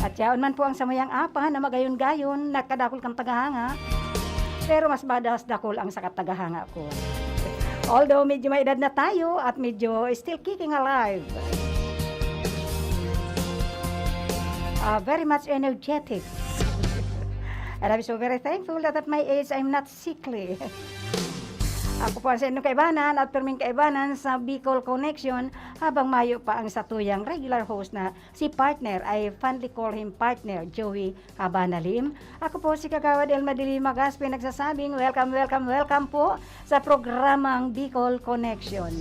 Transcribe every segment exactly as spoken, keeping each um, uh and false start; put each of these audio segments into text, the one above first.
At yaon man po ang samuyang apa na magayon-gayon, nakadakul kan tagahanga, pero mas madas dakul ang saka tagahanga ko. Although medyo may edad na tayo at medyo still kicking alive. Ah, very much energetic. And I'm so very thankful that at my age, I'm not sickly. Ako po ang sa inyong kaibanan at pirming kaibanan sa Bicol Connection, habang mayo pa ang satuyang regular host na si partner, I fondly call him partner, Joey Cabana Lim. Ako po si Kagawad Elma de Lima Gaspi nagsasabing, welcome, welcome, welcome po sa programang Bicol Connection.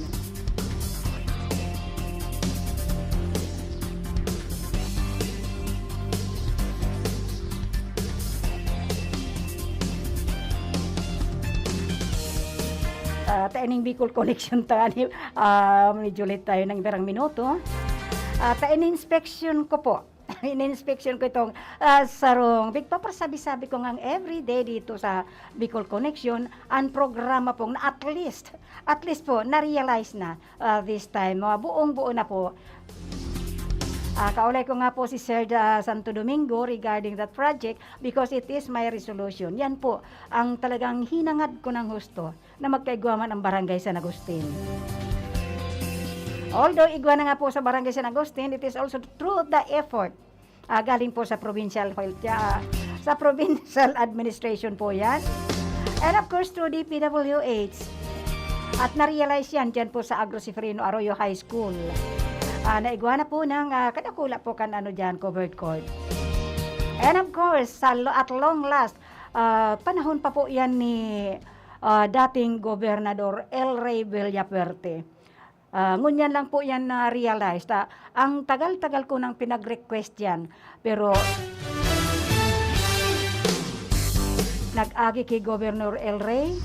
Ah, ta ining Bicol Connection ta ni, ah, medyo late tayo ng ibarang minuto. Ah, ta ini-inspection ko po. Ini-inspection ko itong, ah, sarong pigpapasabi-sabi ko ngang everyday dito sa Bicol Connection, ang programa pong na at least, at least po, na-realize na, ah, this time. Ah, buong-buo na po. Ah, kaulay ko nga po si Sir, ah, Santo Domingo regarding that project because it is my resolution. Yan po ang talagang hinangad ko ng husto na magkaigwa man ang Barangay San Agustin. Although igwa na nga po sa Barangay San Agustin, it is also through the effort, ah, galing po sa provincial health, ah, sa provincial administration po yan. And of course, through D P W H. At na-realize yan dyan po sa Agro Seferino Arroyo High School. Ah, naigwa na po ng, ah, kadakula po kan ano dyan, covered court. And of course, sa lo-, at long last, ah, panahon pa po yan ni, ah, dating Gobernador El Rey Villafuerte. Ah, ngunyan lang po yan na-realize ta, ang tagal-tagal ko nang pinag-request yan. Pero nag-agi ki Governor El Rey.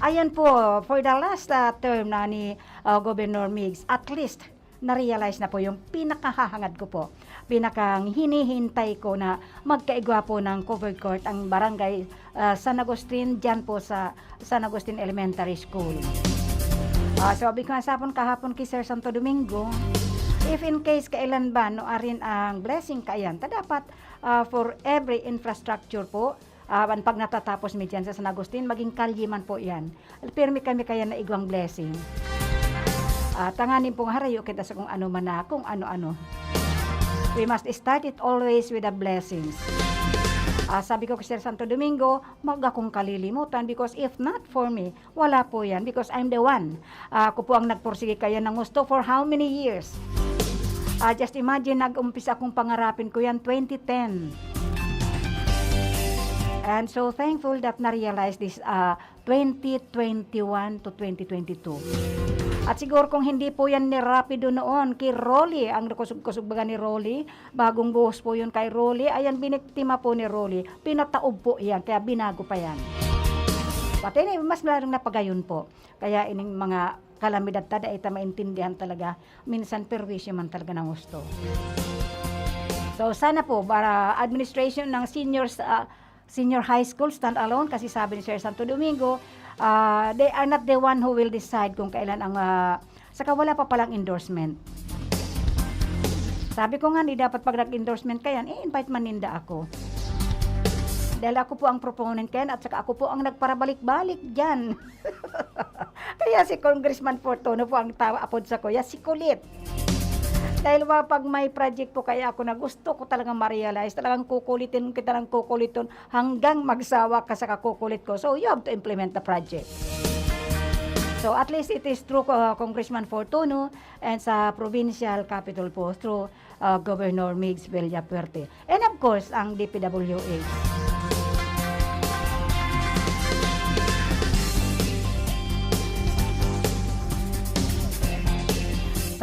Ayan po, for the last, ah, term na ni, ah, Governor Migs, at least, na-realize na po yung pinakahahangad ko po. Pinakang hinihintay ko na magkaigwa po ng covered court ang barangay, ah, San Agustin, dyan po sa San Agustin Elementary School. Ah, so, sabi ko nga sapon kahapon ki Sir Santo Domingo, if in case kailan ba, no, arin ang blessing kaiyan, ta dapat, ah, for every infrastructure po, ah, an pag natatapos mi diyan sa San Agustin, maging kalye man po iyan. Pirmi kami kaya na igwang blessing. Ah, tanganing pong harayo kita sa kung ano man na, kung ano-ano. We must start it always with the blessings. Ah, sabi ko kay Sir Santo Domingo, "Maga kong kalilimutan because if not for me, wala po yan because I'm the one." Ah, ako po ang nagpursige kaya ng gusto for how many years? Ah, just imagine, nag-umpisa akong pangarapin ko yan twenty ten. And so thankful that na-realize this, ah, twenty twenty-one to twenty twenty-two. At siguro kung hindi po yan ni Rapido noon, kay Rolly, ang kusog-kusog baga ni Rolly, bagong buhos po yun kay Rolly, ayan, biniktima po ni Rolly, pinataob po yan, kaya binago pa yan. Pati na, mas lalong napagayon po. Kaya ining mga kalamidad ta, dai ta maintindihan talaga, minsan perwisyo man talaga ng husto. So, sana po, para administration ng seniors, ah, senior high school, stand alone, kasi sabi ni Sir Santo Domingo, ah, they are not the one who will decide kung kailan ang, ah, saka wala pa palang endorsement. Sabi ko nga, di dapat pag nag-endorsement kayan, i-invite man ninda ako. Dahil ako po ang proponent kayan at saka ako po ang nagparabalik-balik dyan. Kaya si Congressman Fortuno po ang tawa, apod sa kuya, si Kulit. Dahil wa-, pag may project po kaya ako na gusto ko talagang ma-realize, talagang kukulitin kita ng kukuliton hanggang magsawa ka sa kakukulit ko. So, you have to implement the project. So, at least it is through, uh, Congressman Fortuno and sa provincial capital po through, uh, Governor Migs Villafuerte. And of course, ang D P W H.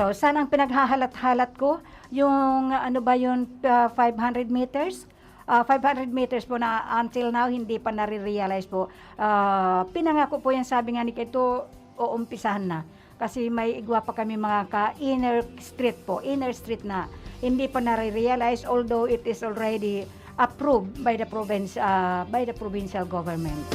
So, saan ang pinaghahalat-halat ko? Yung, ano ba yun, ah, five hundred meters? Ah, five hundred meters po na until now, hindi pa nare-realize po. Ah, pinangako po yan, sabi nga ni Kento, uumpisahan na. Kasi may igwa pa kami mga ka-inner street po, inner street na hindi pa nare-realize, although it is already approved by the province, ah, by the provincial government.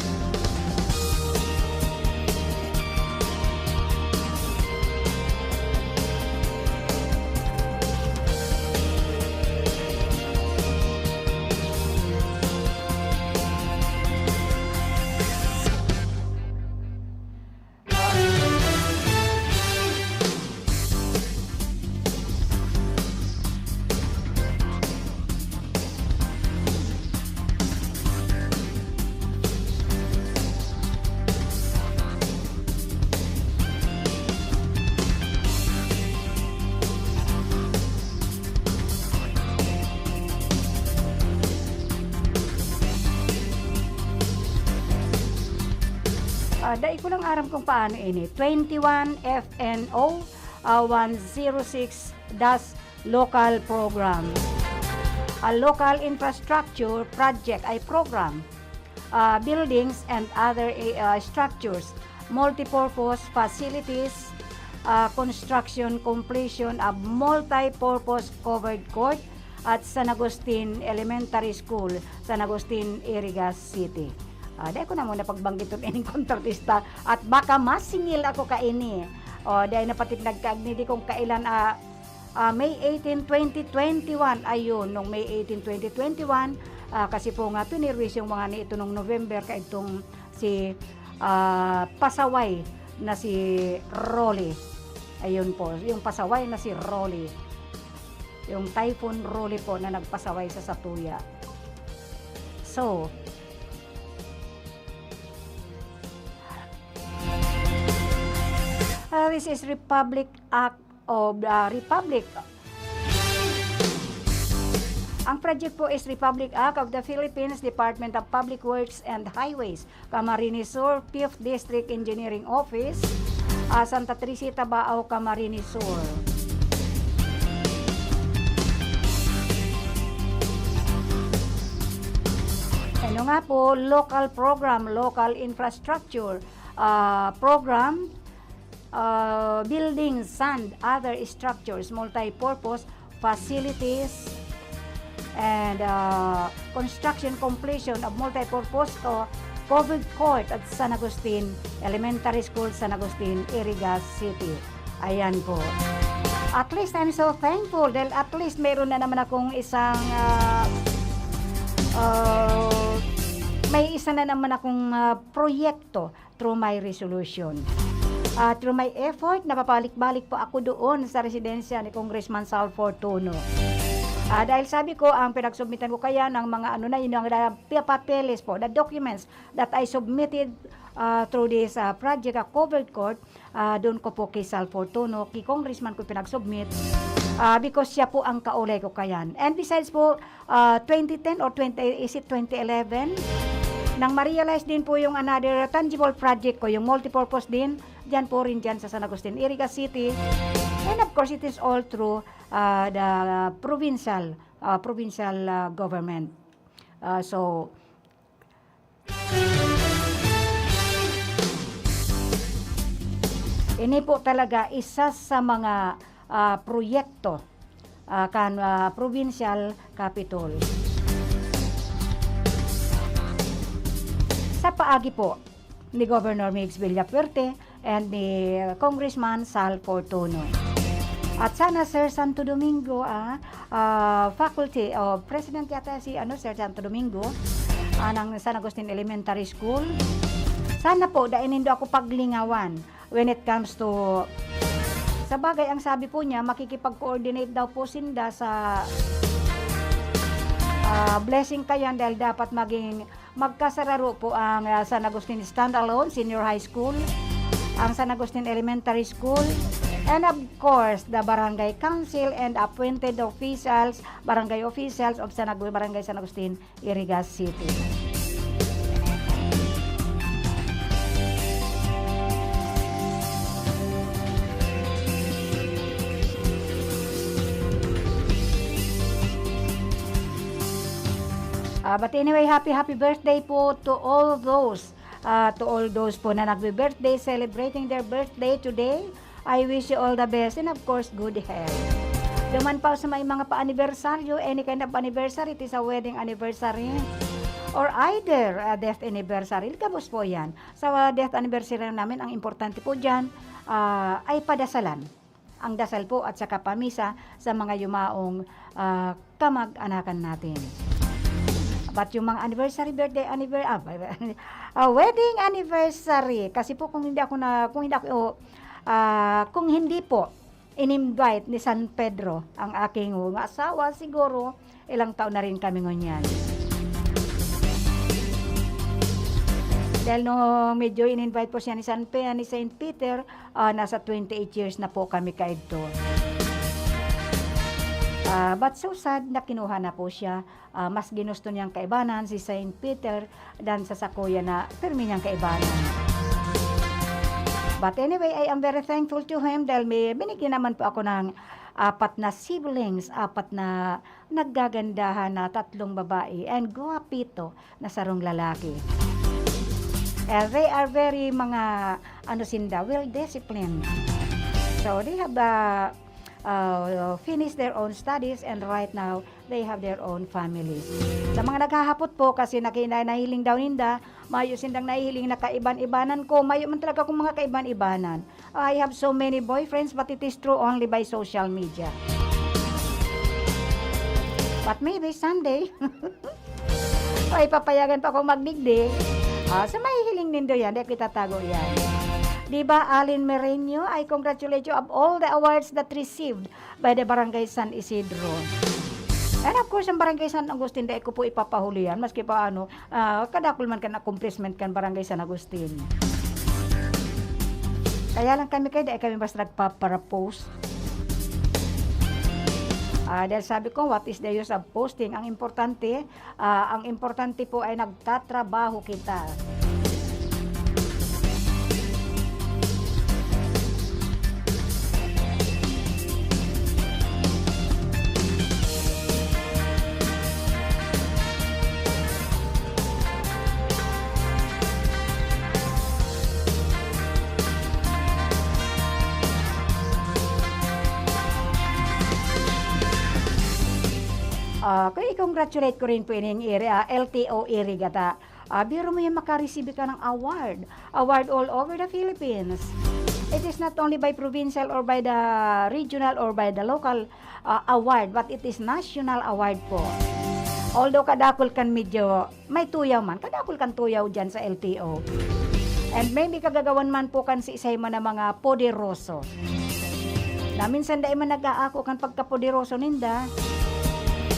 Dai ko lang aram kung paano ini. Twenty-one F N O, ah, one zero six dash local program. A local infrastructure project ay program, ah, buildings and other, ah, structures, multipurpose facilities, ah, construction completion of multipurpose covered court at San Agustin Elementary School, San Agustin, Iriga City. Ah, dai ko na muna pagbanggiton ining kontratista at baka masingil ako kaini. O, dai na pati nagkaagni di kung kailan, ah, ah, May eighteen, twenty twenty-one. Ayun, nung May eighteen, twenty twenty-one, ah, kasi po nga pinirwisyo mga ni ito nung November kaidtong si, ah, pasaway na si Rolly. Ayun po, yung pasaway na si Rolly. Yung Typhoon Rolly po na nagpasaway sa satuya. So, ah, this is Republic Act of, ah, Republic. Ang project po is Republic Act of the Philippines, Department of Public Works and Highways, Camarines Sur, Fifth District Engineering Office, ah, Santa Teresita, Baao, Camarines Sur. Ano nga po, local program, local infrastructure, ah, program, ah, buildings and other structures, multi-purpose facilities, and, ah, construction completion of multi-purpose co-, covered court at San Agustin Elementary School, San Agustin, Iriga City. Ayan po. At least I'm so thankful dahil at least meron na naman akong isang, ah, ah, may isa na naman akong, ah, proyekto through my resolution. Ah, through my effort, napapalik-balik po ako doon sa residensya ni Congressman Sal Fortuno. Ah, dahil sabi ko, ang pinagsubmitan ko kaya ng mga ano na yun, yung, ah, papeles po, the documents that I submitted, ah, through this, ah, project, ah, covered court, ah, doon ko po kay Sal Fortuno, kay Congressman ko pinagsubmit, ah, because siya po ang kaulay ko kayan. And besides po, ah, twenty ten or twenty, is it twenty eleven? Nang ma-realize din po yung another tangible project ko, yung multipurpose din, dyan po rin dyan sa San Agustin, Iriga City. And of course, it is all through, ah, the provincial, ah, provincial, ah, government. Ah, so, ini po talaga isa sa mga, ah, proyekto, ah, kan, ah, provincial capitol. Sa paagi po ni Governor Migs Villafuerte and ni Congressman Sal Fortuno. At sana, Sir Santo Domingo, ah, ah, faculty, o president yata si, ano, Sir Santo Domingo, ah, ng San Agustin Elementary School. Sana po, dai nindo ako paglingawan when it comes to, sa bagay, ang sabi po niya, makikipag-coordinate daw po sinda sa, ah, blessing kayan dahil dapat maging magkasararo po ang, ah, San Agustin Standalone Senior High School, ang San Agustin Elementary School, and of course, the Barangay Council and appointed officials, barangay officials of San Agu-, Barangay San Agustin, Iriga City. Ah, but anyway, happy, happy birthday po to all those, ah, to all those po na nagbe-birthday, celebrating their birthday today. I wish you all the best and of course, good health. Duman pa sa may mga pa-anibersaryo, any kind of anniversary, it is a wedding anniversary or either a death anniversary. Gabos po yan. Sa death anniversary namin, ang importante po dyan, ah, ay padasalan. Ang dasal po at saka pamisa sa mga yumaong, ah, kamag-anakan natin. But yung mga anniversary, birthday anniver-, ah, ah, wedding anniversary. Kasi po kung hindi ako na, kung hindi ako, ah, kung hindi po in-invite ni San Pedro ang aking asawa, siguro ilang taon na rin kami ngunyan. Dahil nung medyo in-invite po siya ni San Pe-, ni Saint Peter, ah, nasa twenty-eight years na po kami kaidto. Ah, but so sad na kinuha na po siya. Ah, mas ginusto niyang kaibanan si Saint Peter than sa sakuya na pirmi niyang kaibanan. But anyway, I am very thankful to him dahil may binigyan naman po ako ng apat na siblings, apat na naggagandahan na tatlong babae and guwapito na sarong lalaki. And they are very mga, ano sinda, well disciplined. So they have uh, uh, finished their own studies and right now they have their own family. Sa mga naghahapot po, kasi nakina nahiling daw ninda, mayo sindang nahihiling na kaiban-ibanan ko, mayo man talaga akong mga kaiban-ibanan. I have so many boyfriends, but it is true only by social media. But maybe someday, ay papayagan pa akong magdigdi. Ah, sa mahihiling nindo yan, dahil itatago yan. Di ba, Alin Mereño, I congratulate you of all the awards that received by the Barangay San Isidro. And of course, ang Barangay San Agustin, dai ko po ipapahuli yan, maski pa ano, ah, kadakul man kan accomplishment kan Barangay San Agustin. Kaya lang kami kaya, dai kami basta nagpapara-post. Ah, dahil sabi ko, what is the use of posting? Ang importante, ah, ang importante po ay nagtatrabaho kita. Ah, kaya i-congratulate ko rin po ining iri, ah, L T O iri gata. Ah, biro mo yan, makareceive ka ng award. Award all over the Philippines. It is not only by provincial or by the regional or by the local, ah, award, but it is national award po. Although kadakul kan medyo may tuyaw man, kadakul kan tuyaw dyan sa L T O. And maybe kagagawan man po kan siisay man na mga poderoso. Na minsan dai man nag-aako kan pagkapoderoso ninda.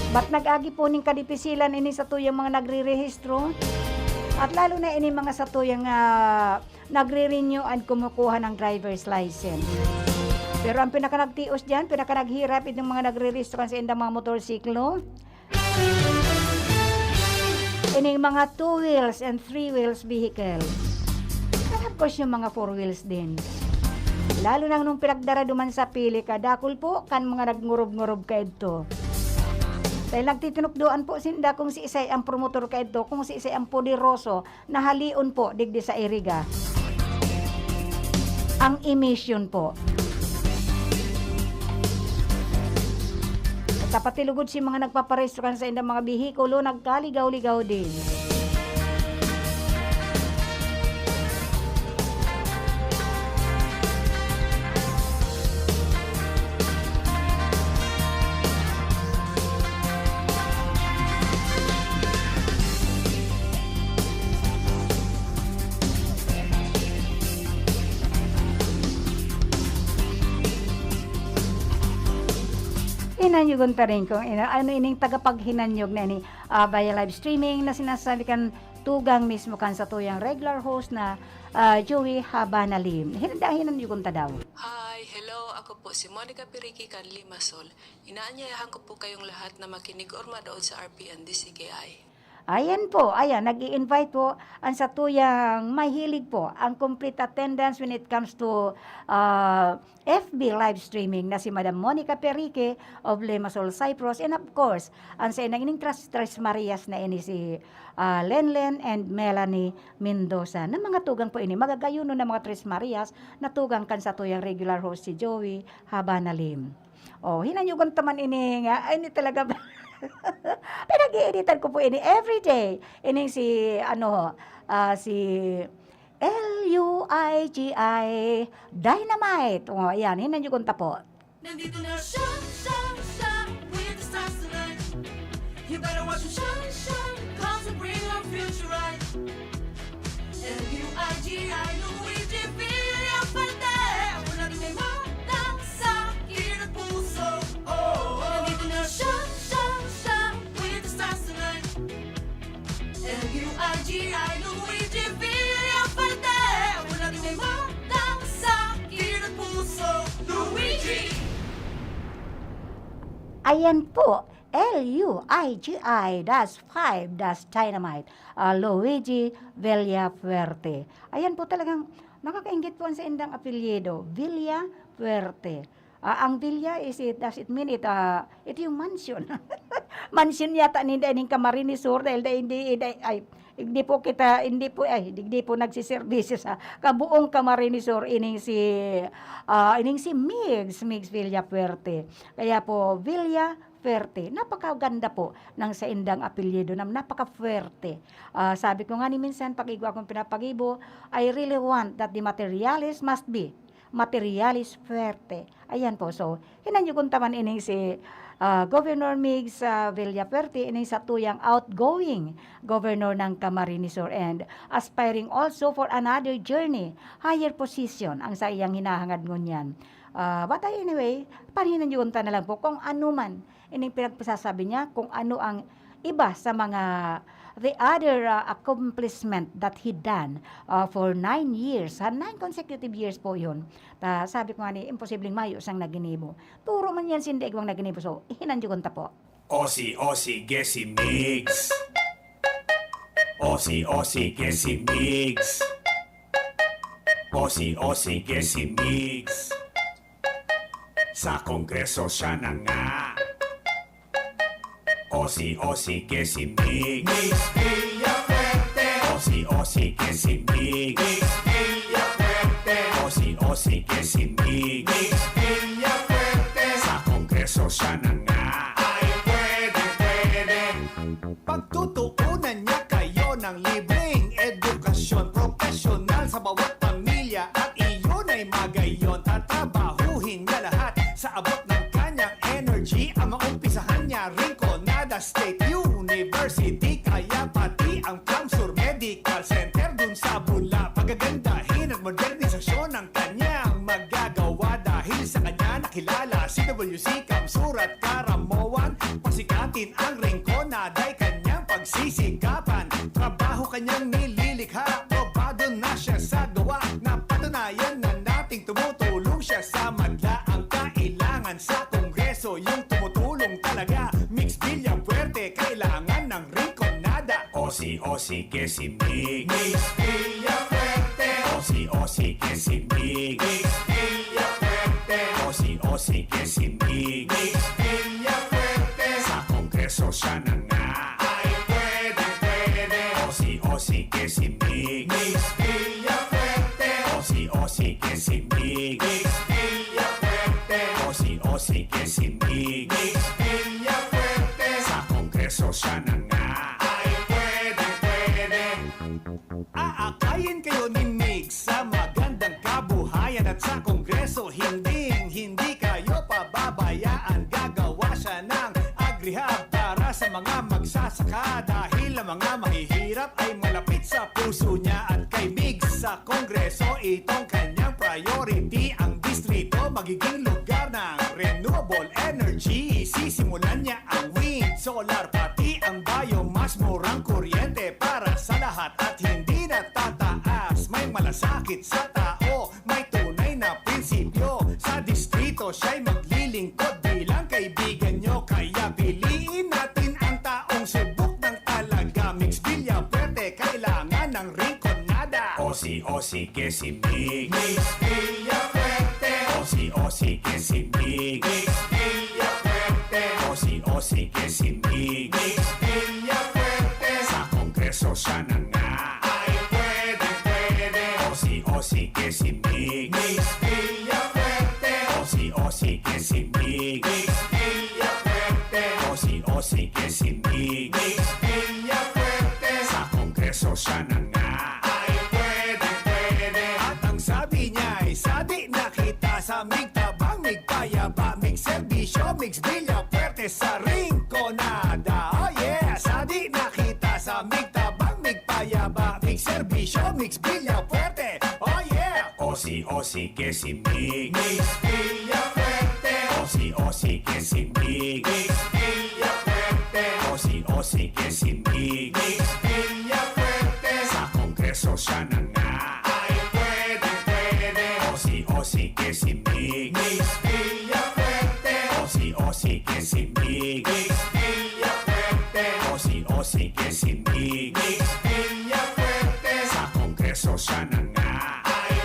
But nag-agi po ning kadipisilan ini sa tuyang mga nagre-rehistro. At lalo na ini mga sa tuyang, ah, nagre-renew and kumukuha ng driver's license. Pero ang pinaka nagtios diyan, pinaka naghirap itong mga nagre-rehistro kan sa indang mga motorsiklo. Ining mga two wheels and three wheels vehicle. And of course, yung mga four wheels din. Lalo na nung pinagdara duman sa pili ka, dakul po kan mga nagngurub-ngurub kaidto. Dahil nagtitinukdoan po sinda kung siisay ang promotor kaidto, kung siisay ang poderoso na halion po digdi sa Iriga. Ang emission po. At pati lugod si mga nagpaparehistro kan saindang mga behikulo, nagkaligaw-ligaw din. Hinanyugon ta rin kung ina-, ano ining tagapaghinanyog na ini, ah, via live streaming na sinasabi kan tugang mismo kan satuyang regular host na, ah, Joey Habanalim. Hin-, hinanyugon ta daw. Hi, hello, ako po si Monica Piriki kan Limassol. Inaanyayahan ko po kayong lahat na makinig or manood sa R P N D C K I. Ayan po, ayan, nag-i-invite po ang satuyang mahilig po, ang complete attendance when it comes to, ah, F B live streaming na si Madam Monica Perique of Limassol, Cyprus, and of course, ang sa inang ining Tres, Tres Marias na ini si, ah, Lenlen and Melanie Mendoza, na mga tugang po ini, magagayuno na mga Tres Marias na tugang kan satuyang regular host si Joey Habanalim. Oh, hinanyugon ta man ini nga, ay, ini talaga. Pinag-iinitan ko po ini everyday. Ining si, ano, ah, si L U I G I Dynamite. Oh, ayan, hinanyugon ta po. Nandito na siya, siya, siya, with the stars tonight. You better watch him shine, shine, 'cause we bring our future right. L U I G I, Luigi Villafuerte. Ako natin may madang sa kilid at puso. Oh, nandito na siya, siya, siya, with the stars tonight. L U I G I, Luigi Villafuerte. Ako natin may madang sa kilid at puso. Luigi! Ayan po, L U I G I dash five dash Dynamite, ah, Luigi Villafuerte. Ayan po, talagang Nakakainggit po ang saindang apelyido, Villafuerte. Ah, ang villa is it, does it mean it, ah, ito yung mansion? Mansion yata ninda ining Camarines Sur dahil dai, hindi, dai, ay, hindi po kita, hindi po, ay, hindi, hindi po nagsiservisyo sa kabuong Camarines Sur ining si, ah, ining si Migs, Migs Villafuerte. Kaya po, Villafuerte, napakaganda po ng saindang apelyido na napaka-fuerte. Ah, sabi ko nga ni minsan, pag igwa akong pinapagibo, I really want that the materialis must be materialis fuerte. Ayan po, so, hinanyugon ta man ining si, ah, Governor Migs, ah, Villafuerte, ining satuyang outgoing governor ng Camarines Sur and aspiring also for another journey, higher position ang saiyang hinahangad ngunyan. Ah, but anyway, panhinanyugon ta na lang po kung ano man ining pinagsasabi niya, kung ano ang iba sa mga the other, ah, accomplishment that he done, ah, for nine years. Ha, nine consecutive years po yun. Ta, sabi ko nga ni, imposibleng mayo siyang naginibo. Turo man yan, sindi igwang naginibo. So, hinandyugon ta po. Osi, osi, gesi, migs. Osi, osi, gesi, migs. Osi, osi, gesi, migs. Sa Kongreso siya na nga. Osi, osi, gesi, migs. Migs Villafuerte. Osi, osi, gesi, migs. Migs Villafuerte. Osi, osi, gesi, migs. Migs Villafuerte. Sa Kongreso siya na nga. Ay, pwede, pwede. Pagtutuunan niya kayo ng libreng edukasyon, profesional sa bawat pamilya, at iyon ay magayon. Tatrabahuhin niya lahat sa abot ng kanyang energy. Ang maumpisahan niya, Rinconada State University, kaya pati ang Kamsur Medical Center dun sa Bula, pagagandahin at modernisasyon ang kanyang magagawa. Dahil sa kanya nakilala si W C Kamsur at Karamoan, pasikatin ang Rinconada ay kanyang pagsisikapan. Trabaho kanyang nililikha, probado na siya sa gawa. Napatunayan na nating tumutulong siya sa madla. Ang kailangan sa Kongreso, yung tumutulong talaga. Migs Villafuerte, kailangan ng Rinconada. Osi, osi, gesi, migs. Migs Villafuerte. Osi, osi, gesi, migs. Migs Villafuerte. Osi, osi, gesi, migs. Migs Villafuerte. Sa Kongreso siya na nga. Ay, pwede, pwede. Osi, osi, gesi, migs. Migs Villafuerte. Osi, osi, gesi, migs. Migs Villafuerte. Osi, osi, gesi, migs. Migs Villafuerte. Sa Kongreso siya na nga. Ay, pwede, pwede. Aakayin kayo ni Migs sa magandang kabuhayan at sa Kongreso, hinding-hindi kayo pababayaan. Gagawa siya ng agrihab para sa mga magsasaka, dahil ang mga mahihirap ay malapit sa puso niya. At kay Migs sa Kongreso, itong kanyang priority. Ang distrito magiging lugar ng renewable energy. Sisimulan niya ang wind, solar, pati ang biomass. Murang kuryente para sa lahat at hindi natataas. May malasakit sa tao, may tunay na prinsipyo. Sa distrito, siya'y maglilingkod bilang kaibigan nyo. Kaya piliin natin ang taong subok ng talaga. Migs Villafuerte, kailangan ng Rinconada. Osi, osi, gesi, migs. Migs Villafuerte. Osi, osi, gesi, migs. Migs Villafuerte. Osi, osi, gesi, migs. Migs Villafuerte. Sa Kongreso siya na nga. Ay, pwede, pwede. Osi, osi, gesi, migs. Migs Villafuerte. Osi, osi, gesi, migs. Migs Villafuerte. Osi, osi, gesi, migs. Migs Villafuerte. Sa Kongreso siya na nga. Ay, pwede, pwede. At ang sabi niya ay, sadi na kita sa migtabang, migpayaba, migserbisyo, Migs Villafuerte sa Rinconada. Oh yeah! Sadi na kita sa migtabang, migpayaba, migserbisyo, Migs Villafuerte. Oh yeah! Osi, osi, gesi, migs. Migs Villafuerte. Osi, osi, gesi, migs. Migs Villafuerte. Osi, osi, gesi, migs. Migs Villafuerte. Sa Kongreso siya na nga. Ay, pwede, pwede. Osi, osi, gesi, migs. Migs Villafuerte. Osi, osi, gesi, migs. Migs Villafuerte. Osi, osi, gesi, migs. Migs Villafuerte. Sa Kongreso siya na nga. Ay,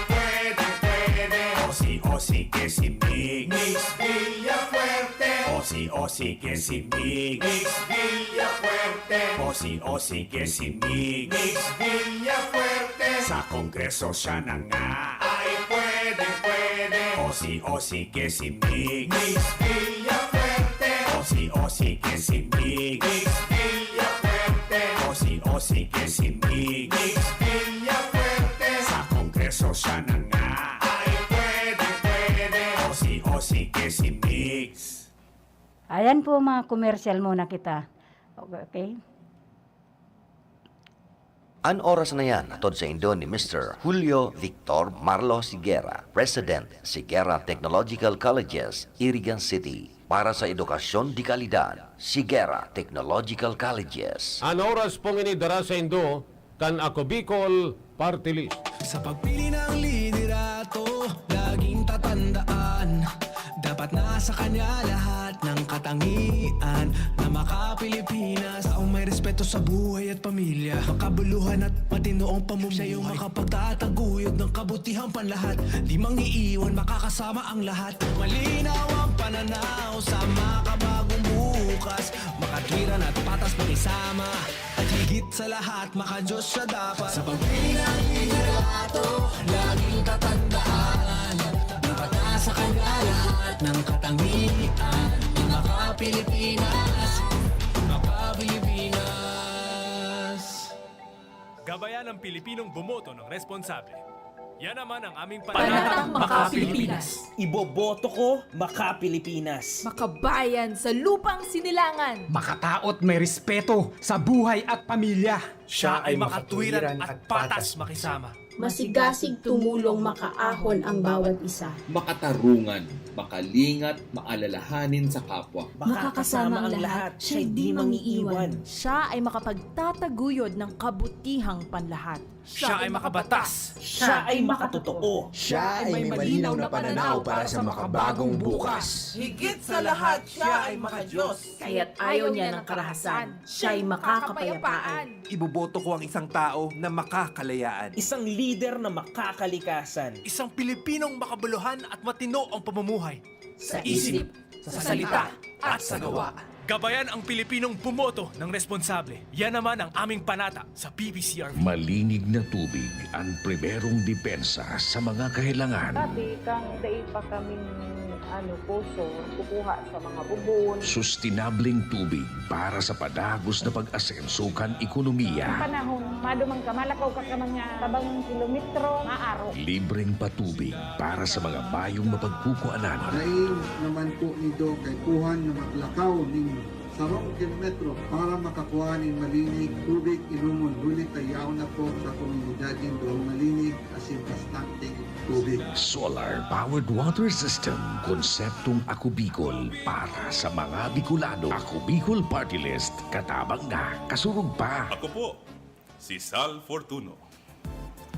que si Migs. Migs Villafuerte. O si, o si que si Migs. Migs Villafuerte. O si, o si que si Migs. Migs Villafuerte. Sa Kongreso siya na nga. Ay, pwede, pwede. O si, o si que si Migs. Migs Villafuerte. O si, o si que si Migs. Migs Villafuerte. O si, o si que si Migs. Migs Villafuerte. Sa Kongreso siya na nga. Ay, pwede, pwede. O si, o si que si Migs. Ayan po, mga komersyal muna kita. Okay? An oras na yan, hatod saindo ni Mister Julio Victor Marlo Sigera, President, Sigera Technological Colleges, Irigan City. Para sa edukasyon de kalidad, Sigera Technological Colleges. An oras pong ini dara saindo kan Ako Bicol Party List. Sa pagpili ng liderato, laging tatandaan, dapat nasa kanya lahat ng katangian na maka-Pilipinas. Taong may respeto sa buhay at pamilya, makabuluhan at matino ang pamumuhay. Siya yung makapagtataguyod ng kabutihang panlahat, di mangiiwan, makakasama ang lahat. Malinaw ang pananaw sa makabagong bukas, makatwiran at patas makisama. At higit sa lahat, maka-Diyos siya dapat. Sa pagpili ng liderato, laging tatandaan, dapat nasa kanya lahat ng katangian. Yung maka-Pilipinas, maka-Pilipinas. Gabayan ang Pilipinong bumoto ng responsable. Yan naman ang aming Panatang Maka-Pilipinas. Iboboto ko, Maka-Pilipinas. Makabayan sa lupang sinilangan. Makataot, may respeto sa buhay at pamilya. Siya ay makatwiran at patas makisama. Masigasig tumulong, makaahon ang bawat isa. Makatarungan, makalingat, maalalahanin sa kapwa. Makakasama ang lahat, siya'y di mangiiwan. Siya ay makapagtataguyod ng kabutihang panlahat. Siya ay makabatas. Siya ay makatotoo. Siya ay may malinaw na pananaw para sa makabagong bukas. Higit sa lahat, siya ay maka-Diyos. Kaya't ayaw niya ng karahasan. Siya'y makakapayapaan. Iboboto ko ang isang tao na makakalayaan. Isang lider na makakalikasan. Isang Pilipinong makabuluhan at matino ang pamumuhay. Sa isip, sa salita, at sa gawa. Gabayan ang Pilipinong bumoto ng responsable. Yan naman ang aming panata sa P B C R V. Malinig na tubig ang primerong depensa sa mga kahelangan. Dati, kang dai pa kaming, ano, poso, kukuha sa mga bubon. Sustinableng tubig para sa padagos na pag-asenso kan ekonomiya. Panahon, madumang ka, malakaw ka ka mga tabang kilometro, maaro. Libreng patubig para sa mga bayong mapagkukuanan. Lain naman po nido kaipuhan na maglakaw nin sarong kilometro para makakua nin malinig tubig inomon, huli ta yaon na po sa komunidad nindong malinig asin bastanteng tubig. Solar-powered water system, konseptong Ako Bicol para sa mga Bicolano. Ako Bicol Party List, katabang na, kasurog pa. Ako po, si Sal Fortuno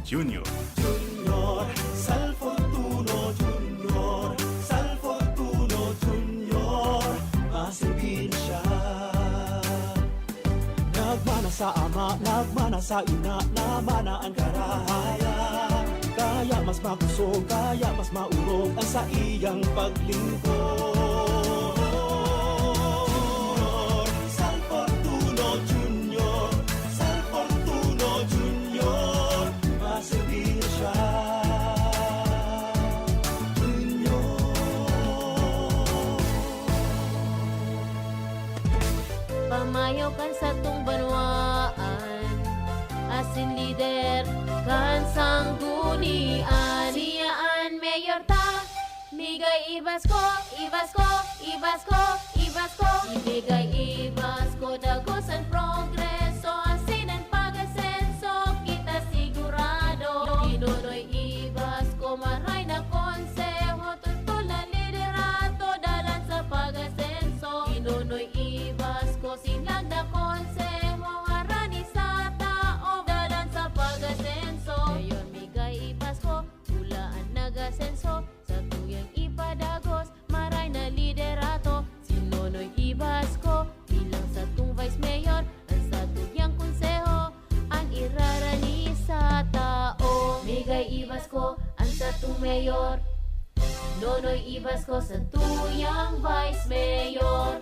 Junior. Junior, Sal Fortuno Junior, Sal Fortuno Junior, maserbir siya. Nagmana sa ama, nagmana sa ina, namana an karahayan. Kaya mas makusog, kaya mas maurog ang saiyang paglingkod. Sal Fortuno Junior, Sal Fortuno Junior, maserbir siya. Junior. Pamayo kan satong banwaan, asin lider kan sanggunian. Siya an mayor ta, migay ibasko, ibasko, ibasko, ibasko. Ibigay ibasko, dagos an progreso, asin an pag-asenso, kita sigurado. Kinonoy ibasko, maray na konseho, totol na liderato, dalan sa pag-asenso. Kinonoy ibasko, sinlag na konseho, harani sa tao, dalan sa pag-asenso. Ngayon, migay ibasko, pula an nag-asenso, sa tuyang ipadagos, maray na liderato. Si Nonoy ibasko, bilang satong vice mayor, an sato Nonoy Ibasco sa tuyang Vice Mayor.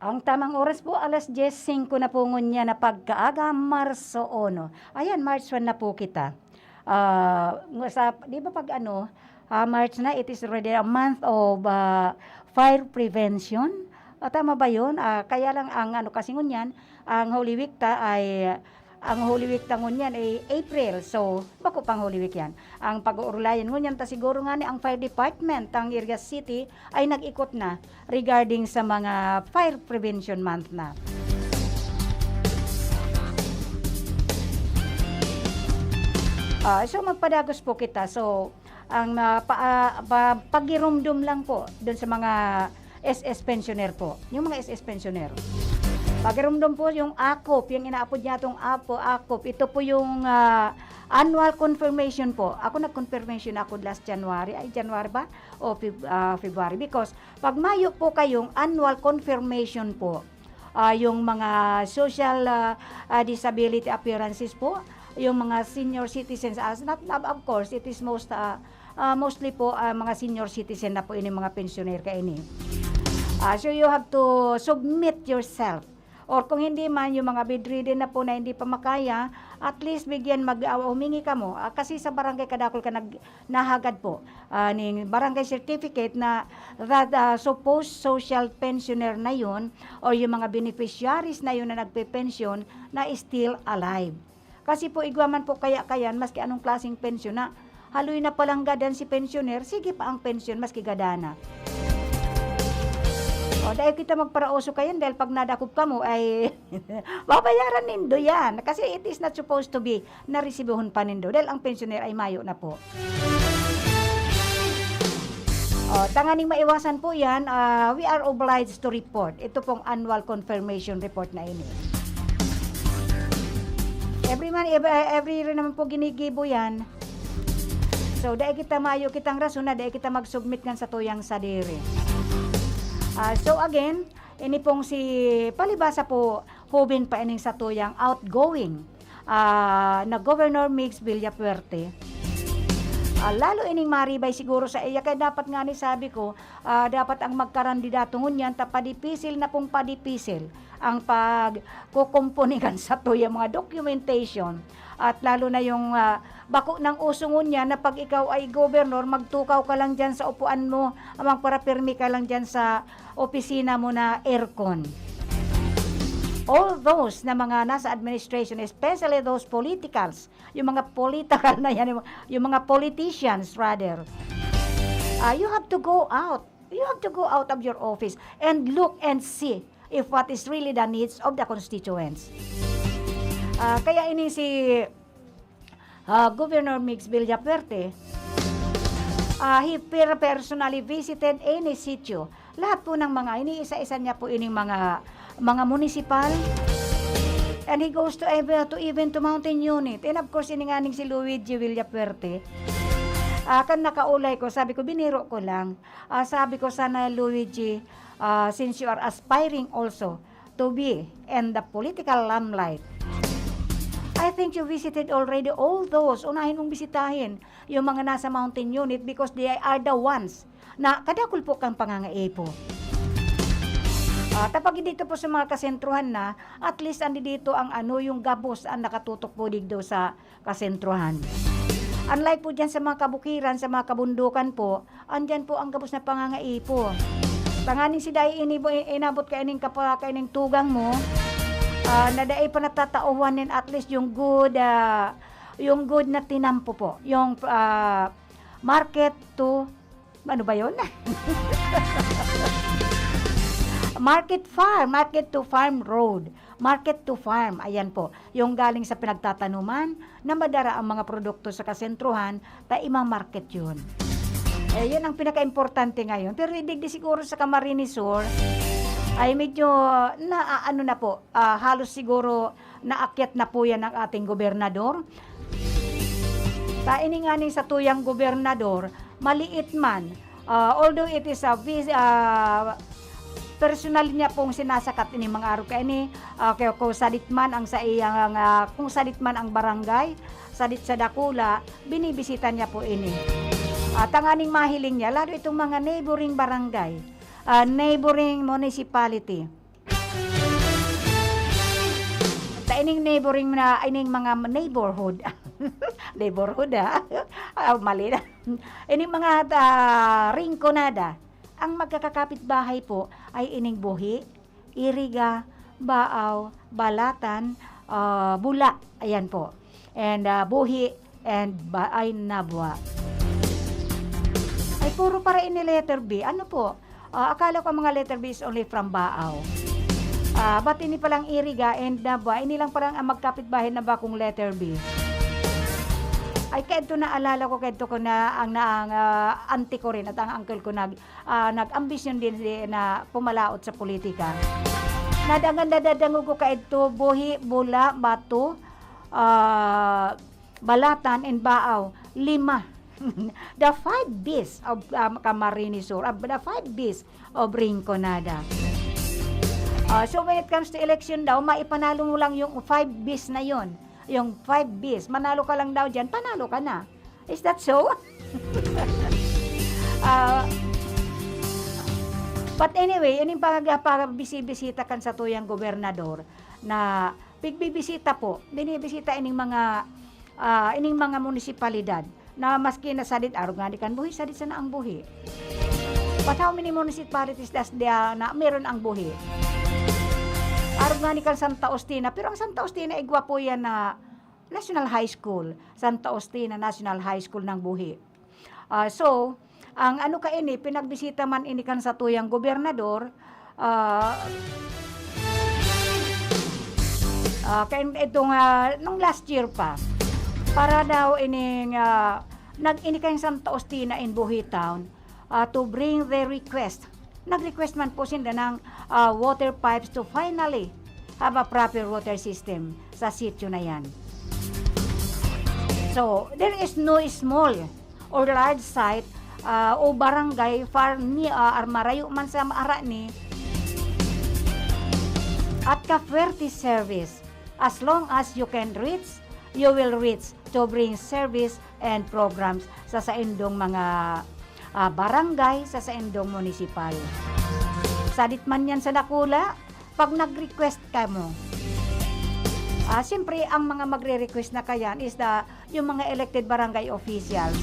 Ang tamang oras po, alas dyes singko na po ngunyan na pagkaaga, Marso uno. Ayan, March one na po kita. Ah, ng sa, di ba pag ano, ah, March na, it is already a month of, ah, fire prevention. Ah, tama ba yun? Ah, kaya lang ang ano kasi ngunyan, ang Holy Week ta ay, ang Holy Week ta ngunyan ay April. So, bako pang Holy Week yan. Ang pag-uurulayan ngunyan ta siguro nga ni ang fire department, ang Iriga City, ay nag-ikot na regarding sa mga Fire Prevention Month na. Ah, so, magpadagos po kita. So, ang, ah, pa, ah, pa, pagirumdom lang po dun sa mga S S pensioner po. Yung mga S S pensioner. Pagirumdom po yung akop, yung inaapod niya itong apo, akop. Ito po yung, ah, annual confirmation po. Ako nag-confirmation ako last January. Ay, January ba? O Feb-, ah, February. Because pag mayo po kayong annual confirmation po, ah, yung mga social, ah, ah, disability appearances po, yung mga senior citizens, as not, not, of course, it is most, ah, ah, mostly po, ah, mga senior citizen na po ini, mga pensioner ka ini. Ah, so you have to submit yourself. Or kung hindi man, yung mga bedridden na po na hindi pa makaya, at least bigyan mag-, ah, humingi ka mo. Ah, kasi sa barangay kadakol ka nag-, nahagad po, ah, ning barangay certificate na that, ah, supposed social pensioner na yun or yung mga beneficiaries na yun na nagpe-pension na still alive. Kasi po, igwa man po kaya kayan, maski anong klaseng pensyon na, haloy na palang gadan si pensioner, sige pa ang pensyon, maski gadana. O, dahil kita magparauso kayan, dahil pag nadakop ka mo, ay, babayaran nindo yan. Kasi it is not supposed to be na resibohon pa nindo, dahil ang pensioner ay mayo na po. O, tanganing maiwasan po yan, ah, we are obliged to report. Ito pong annual confirmation report na ini. Every month, ev-, every year naman po ginigibo yan. So, dai kita mayo kitang rason na dai kita mag-submit kan satuyang sadiri. Ah, so again, ini pong si, palibasa po, hoben pa ining satuyang outgoing, ah, na Governor Migs Villafuerte. Ah, lalo ining maribay siguro sa iya, kaya dapat nga ni sabi ko, ah, dapat ang magkarandidato ngunyan ta padipisil na pong padipisil ang pagkukumpuni kan satuyang mga documentation. At lalo na yung, ah, bako nang uso ngunyan na pag ikaw ay gobernador, magtukaw ka lang diyan sa upuan mo, amang para pirmi ka lang diyan sa opisina mo na aircon. All those na mga nasa administration, especially those politicals, yung mga political na yan, yung, yung mga politicians rather, ah, you have to go out. You have to go out of your office and look and see if what is really the needs of the constituents. Ah, kaya ini si, ah, Governor Migs Villafuerte, ah, he per-, personally visited any sitio. Lahat po ng mga, iniisa-isa niya po ining mga, mga munisipal. And he goes to ev-, to even to Mountain Unit. And of course, ini nga ning si Luigi Villafuerte. Ah, kan nakaulay ko, sabi ko, biniro ko lang. Ah, sabi ko, "Sana, Luigi, ah, since you are aspiring also to be in the political limelight, I think you visited already all those. Unahin mong bisitahin yung mga nasa Mountain Unit because they are the ones na kadakul po kang pangangaipo." Ah, tapag dito po sa mga kasentruhan na, at least andi dito ang ano, yung gabos ang nakatutok po digdo sa kasentruhan. Unlike po dyan sa mga kabukiran, sa mga kabundukan po, andyan po ang gabos na pangangaipo. Tanganing si dai ini bo-, inabot kaining kapa-, kaining tugang mo, ah, na dai pa natatauhan nin at least yung good, ah, yung good na tinampo po. Yung, ah, market to ano ba yun? Market farm, market to farm road. Market to farm, ayan po. Yung galing sa pinagtatanuman na madara ang mga produkto sa kasentruhan, ta ima-market yun. Eh, yun ang pinaka-importante ngayon. Pero digdi siguro sa Camarines Sur, ay medyo na, ano na po, ah, halos siguro naakyat na po yan ng ating gobernador. Ta ini nga ning satuyang gobernador, maliit man, ah, although it is a vis-, ah, personal niya pong sinasakat ini mga arog kaini, ah, kaya kung sadit man ang sa iyang, ah, kung sadit man ang barangay, sadit sa dakula, binibisita niya po ini. Ah, tanganing mahiling niya, lalo itong mga neighboring barangay, ah, neighboring municipality. Ta ining neighboring na, ining mga neighborhood. Neighborhood, ah. Ah, mali na. Ining mga, ah, ringkonada. Ang magkakakapit bahay po ay ining Buhi, Iriga, Baaw, Balatan, ah, Bula. Ayan po. And, ah, Buhi and Ba-, ay, Nabua. Ay, puro para ini letter B. Ano po? Ah, akala ko ang mga letter B is only from Baaw. Ah, but ini palang Iriga and Nabua, ini lang palang ang magkapit bahay na bakong letter B. Ay, kaidto naalala ko, kaidto ko na ang, na ang, ah, auntie ko rin at ang uncle ko nag-, ah, nag-ambisyon din di, na pumalaot sa politika. Nadangan, nadadangog ko kaidto, Buhi, Bula, Bato, ah, Balatan, and Baaw, lima. The five Bs of, um, Camarines Sur, uh, the five Bs of Rinconada. Ah, so when it comes to election daw, maipanalo mo lang yung five Bs na yon. Yung five Bs, manalo ka lang daw dyan, panalo ka na. Is that so? Ah, but anyway, ining pag-, pag-bisibisita kan satuyang gobernador na pigbibisita po, binibisita ining mga, ah, ining mga munisipalidad na maski na sadit, arog ngani kan Buhi, sadit sana ang Buhi. But how many municipalities does the, ah, na meron ang Buhi? Arog ngani kan Santa Ostina, pero ang Santa Ostina, igwa po yan na National High School, Santa Ostina National High School ng Buhi. Ah, so, ang ano kaini, pinagbisita man ini kan satuyang gobernador, ah, ah, kain-, itong, ah, nung last year pa, para daw ining, ah, nag-, ini kan Santa Ostina in Buhi Town, ah, to bring their request. Nag-request man po sinda ng, ah, water pipes to finally have a proper water system sa sitio na yan. So, there is no small or large site, ah, o barangay far ni, ah, or marayo man sa Arani at ka-Fuerte service. As long as you can reach, you will reach to bring service and programs sa saindong mga, ah, barangay, sa saindong munisipal. Sadit man yan sa dakula, pag nag-request kamo, ah, siyempre, ang mga magre-request na kayan is the, yung mga elected barangay officials.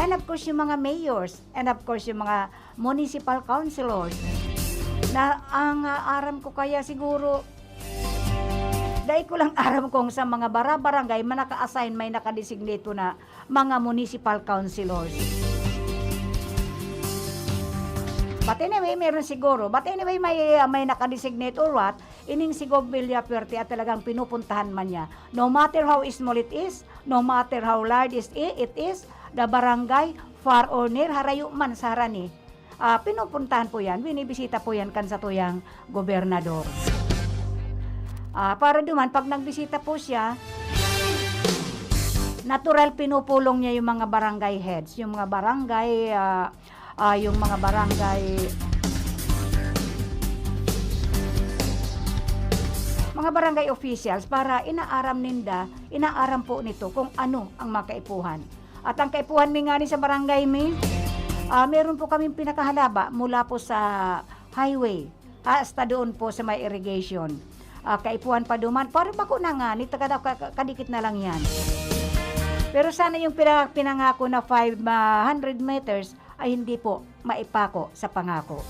And of course, yung mga mayors. And of course, yung mga municipal councilors na ang, ah, aram ko kaya siguro, dai ko lang aram kung sa mga bara-barangay man naka-assign may naka-designate po na mga municipal councilors. But anyway, meron siguro. But anyway, may, ah, may naka-designate or what, ining si Gov Villafuerte at talagang pinupuntahan man niya. No matter how small it is, no matter how large is i-, it is, the barangay, far or near, harayo man sa harani, ah, pinupuntahan po yan, binibisita po yan kan satuyang gobernador. Ah, para duman, pag nagbisita po siya, natural pinupulong niya yung mga barangay heads, yung mga barangay, ah, ah, yung mga barangay, mga barangay officials para inaaram ninda, inaaram po nito kung ano ang mga kaipuhan. At ang kaipuhan mi ngani sa barangay mi, ah, meron po kaming pinakahalaba mula po sa highway hasta doon po sa may irrigation. Ah, kaipuhan pa duman, parang bako na ngani, taga-, ka-, ka-, kadikit na lang yan. Pero sana yung pina-, pinangako na five hundred meters ay hindi po maipako sa pangako.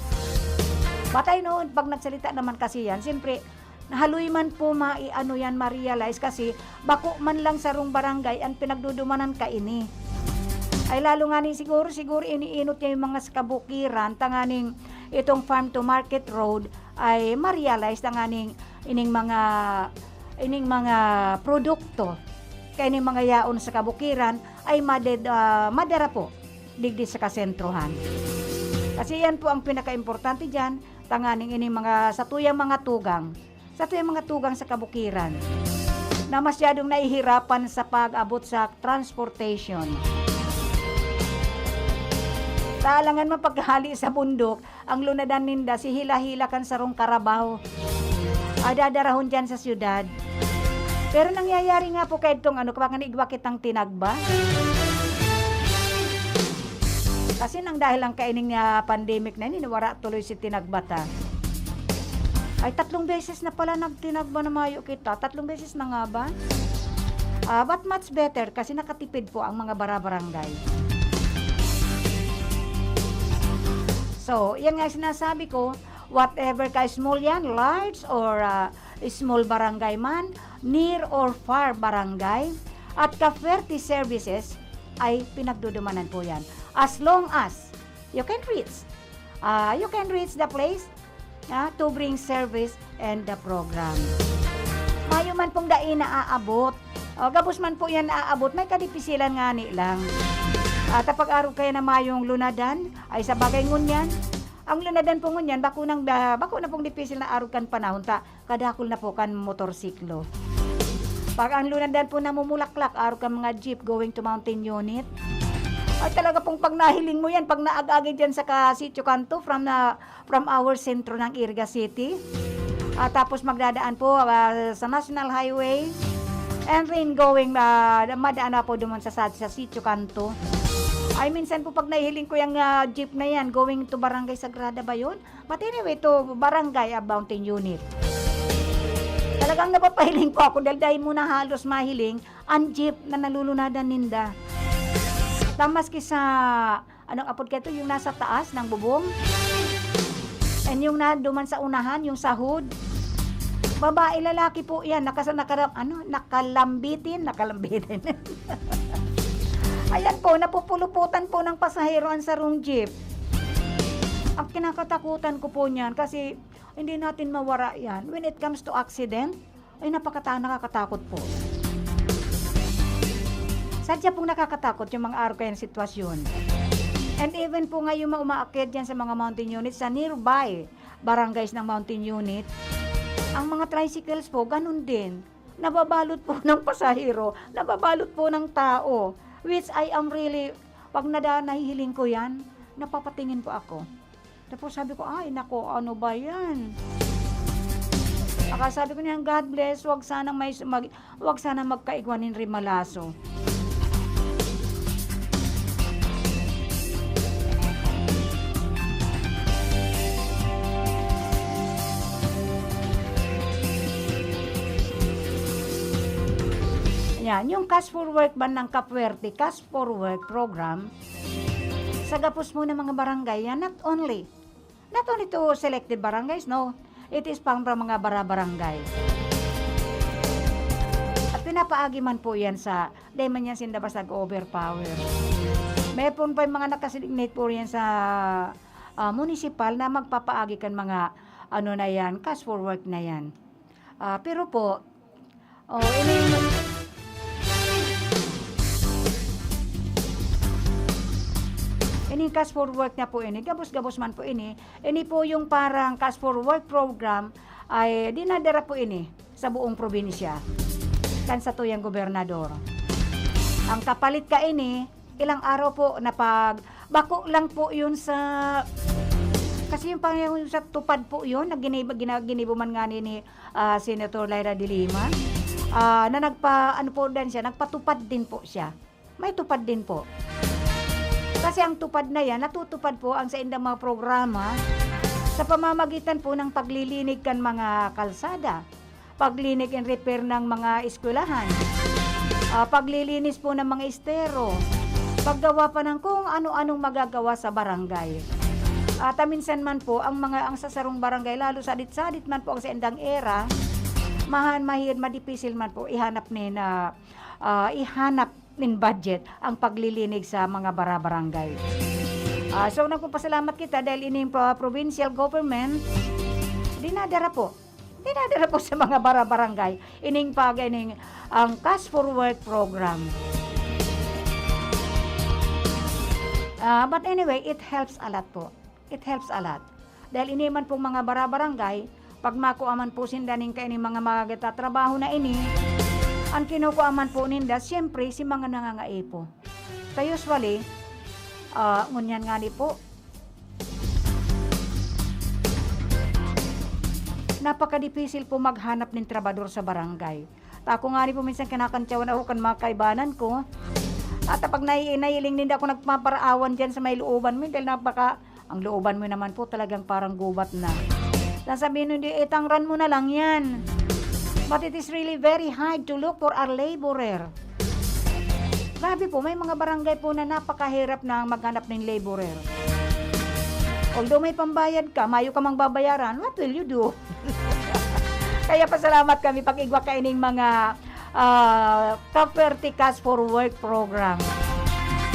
Patay noon, pag nagsalita naman kasi yan, siyempre, haloy man po ma-, i-ano yan, ma-realize kasi bako man lang sarong barangay ang pinagdudumanan kaini. Ay lalo ngani siguro, siguro iniinot niya yung mga sa kabukiran, tanganing itong farm to market road ay ma-realize, tanganing ining mga, ining mga produkto kaining mga yaon sa kabukiran ay maded-, ah, madara po digdi sa kasentrohan. Kasi yan po ang pinakaimportante diyan, tanganing ining mga satuyang mga tugang, satuyang mga tugang sa kabukiran na masyadong nahihirapan sa pag-abot sa transportation. Ta alangan man pagkahali sa bundok, ang lunadan ninda, si hila-hila kan sarong karabaw. Ah, dadarahon diyan sa siyudad. Pero nangyayari nga po kaidtong ano, kapag igwa kitang tinagba. Kasi nang dahil ang kaining, ah, pandemic na ini, wara tuloy si tinagba ta. Ay, tatlong beses na pala nagtinagba na mayo kita. Tatlong beses na nga ba? Ah, but much better kasi nakatipid po ang mga barabarangay. So, yan nga sinasabi ko, whatever ka small yan, large or, ah, small barangay man, near or far barangay, at ka-Fuerte services ay pinagdudumanan po yan. As long as you can reach, ah, you can reach the place, ah, to bring service and the program. Mayo man pong dai naaabot. O, gabos man po yan naaabot, may kadipisilan ngani lang. At pag-arog kaya na mayong lunadan, ay sa bagay ngunyan, ang lunadan po ngunyan, bako nang, ah, bako na pong dipisil na arog kan panahon ta, kadakul na po kan motorsiklo. Pag ang lunadan po namumulaklak, arog kan mga jeep going to Mountain Unit. Ay talaga pong pag nahiling mo yan, pag naag-agi dyan sa ka-, sitio kanto, from na, from our sentro ng Iriga City. Ah, tapos magdadaan po, ah, sa National Highway. And then going, ah, madaan na po duman sa, sa, sa sitio kanto. Ay, minsan po pag nahiling ko yung, ah, jeep na yan, going to Barangay Sagrada ba yun? But anyway, to Barangay, ah, Mountain Unit. Talagang napapahiling po ako dahil, dahil mo na halos mahiling ang jeep na nalulunadan ninda. Ta maski sa, anong apod kaito, yung nasa taas ng bubong? And yung na, duman sa unahan, yung sahod? Babae, lalaki po yan. Nakasa-, nakara-, ano, nakalambitin, nakalambitin. Ayan po, napupuluputan po ng pasahero ang sarong jeep. Ang kinakatakutan ko po niyan kasi hindi natin mawara yan. When it comes to accident, ay napakata-, nakakatakot po. Sadya pong nakakatakot yung mga arog kayang sitwasyon. And even po ngayon, ma-, umaakyat dyan sa mga mountain units sa nearby barangays ng mountain unit, ang mga tricycles po, ganun din. Nababalot po ng pasahero, nababalot po ng tao, which I am really, pag nada-, nahihiling ko yan, napapatingin po ako. Tapos sabi ko, "Ay, nako, ano ba yan?" Aka sabi ko niyan, "God bless, wag sanang may, mag, wag sanang magkaigwa nin rimalaso." Yan, yung Cash for Work ba ng Kapuwerte, Cash for Work program, sa gabos mo na mga barangay yan, not only, not only to selected barangays, no? It is pang, pang mga bara-barangay. At pinapaagi man po yan sa, di man yan sinda basta overpower. May pon pa yung mga nakasignate po yan sa, ah, munisipal na magpapaagi kan mga, ano na yan, cash for work na yan. Ah, pero po, oh, ini, ini cash for work na po ini, gabos-gabos man po ini. Ini po yung parang cash for work program ay dinadara po ini sa buong probinsya kan satuyang gobernador. Ang kapalit ka ini, ilang araw po na pag, bako lang po yun sa, kasi yung pang-, yung sa TUPAD po yun, na giniba-, gina-, ginibo man nga ni, ni, ah, Senator Lyra de Lima, ah, na nagpa-, ano po din siya, nagpatupad din po siya. May TUPAD din po. Kasi ang TUPAD na yan, natutupad po ang saindang mga programa sa pamamagitan po ng paglilinig kan mga kalsada, paglinig and repair ng mga eskwelahan, ah, paglilinis po ng mga estero, paggawa pa ng kung ano-anong magagawa sa barangay. At, ah, minsan man po, ang mga, ang sa sarong barangay, lalo sadit-sadit man po ang saindang era, mahan-, mahir-, madipisil man po ihanap ni na, ah, ihanap nin budget ang paglilinig sa mga bara-barangay. Ah, so, nagpapasalamat kita dahil ining pa-, provincial government, dinadara po. Dinadara po sa mga bara-barangay ining pag-, ining, ang Cash for Work program. Ah, but anyway, it helps a lot po. It helps a lot. Dahil ini man pong mga bara-barangay, pag makua man po sinda ning kaining mga magtatrabaho na ini, ang kinukua man po ninda, siyempre, si mga nangangaipo. Kaya usually, Ah, ngunyan ngani po, napakadipisil po maghanap nin trabador sa barangay. Ta ako ngani po minsan kinakantyawan ako kan mga kaibanan ko. At pag nai-, nailing ninda ako nagpaparaawan diyan sa may looban mo, dahil napaka-, ang looban mo naman po talagang parang gubat na. Sasabihin, "Hindi, itangran mo na lang yan." But it is really very hard to look for a laborer. Grabe po, may mga barangay po na napakahirap na maghanap nin laborer. Although may pambayad ka, mayo ka mang babayaran, what will you do? Kaya pasalamat kami pag igwa kaining mga, ah, Kapwerte Cash for Work program.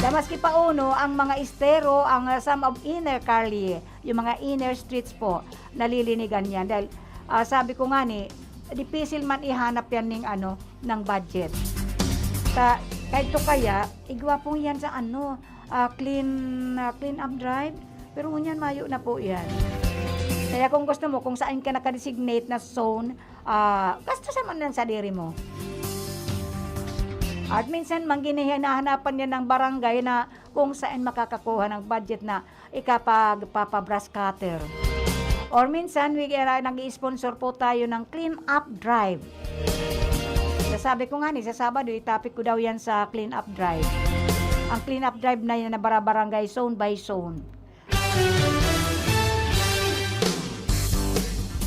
Na maski pa uno, ang mga estero, ang, ah, some of inner kalye, yung mga inner streets po, nalilinigan yan. Dahil, ah, sabi ko nga ni, dipisil man ihanap yan ning ano, ng budget. Sa, kahit to kaya, igwa pong yan sa ano, ah, clean, ah, clean up drive. Pero ngunyan, mayo na po yan. Kaya kung gusto mo, kung saan ka nakadesignate na zone, ah, gastusan mo na lang sadiri mo. At minsan, man, ginihinahan-, hinahanap yan ng barangay na kung saan makakakuha ng budget na ikapagpapa-brush cutter. Or minsan, wi-, ah, nag-i-sponsor po tayo ng clean up drive. Sasabi ko nga ni, sa Sabado, i-topic ko daw yan sa clean up drive. Ang clean up drive na yan na bara-, barangay, zone by zone.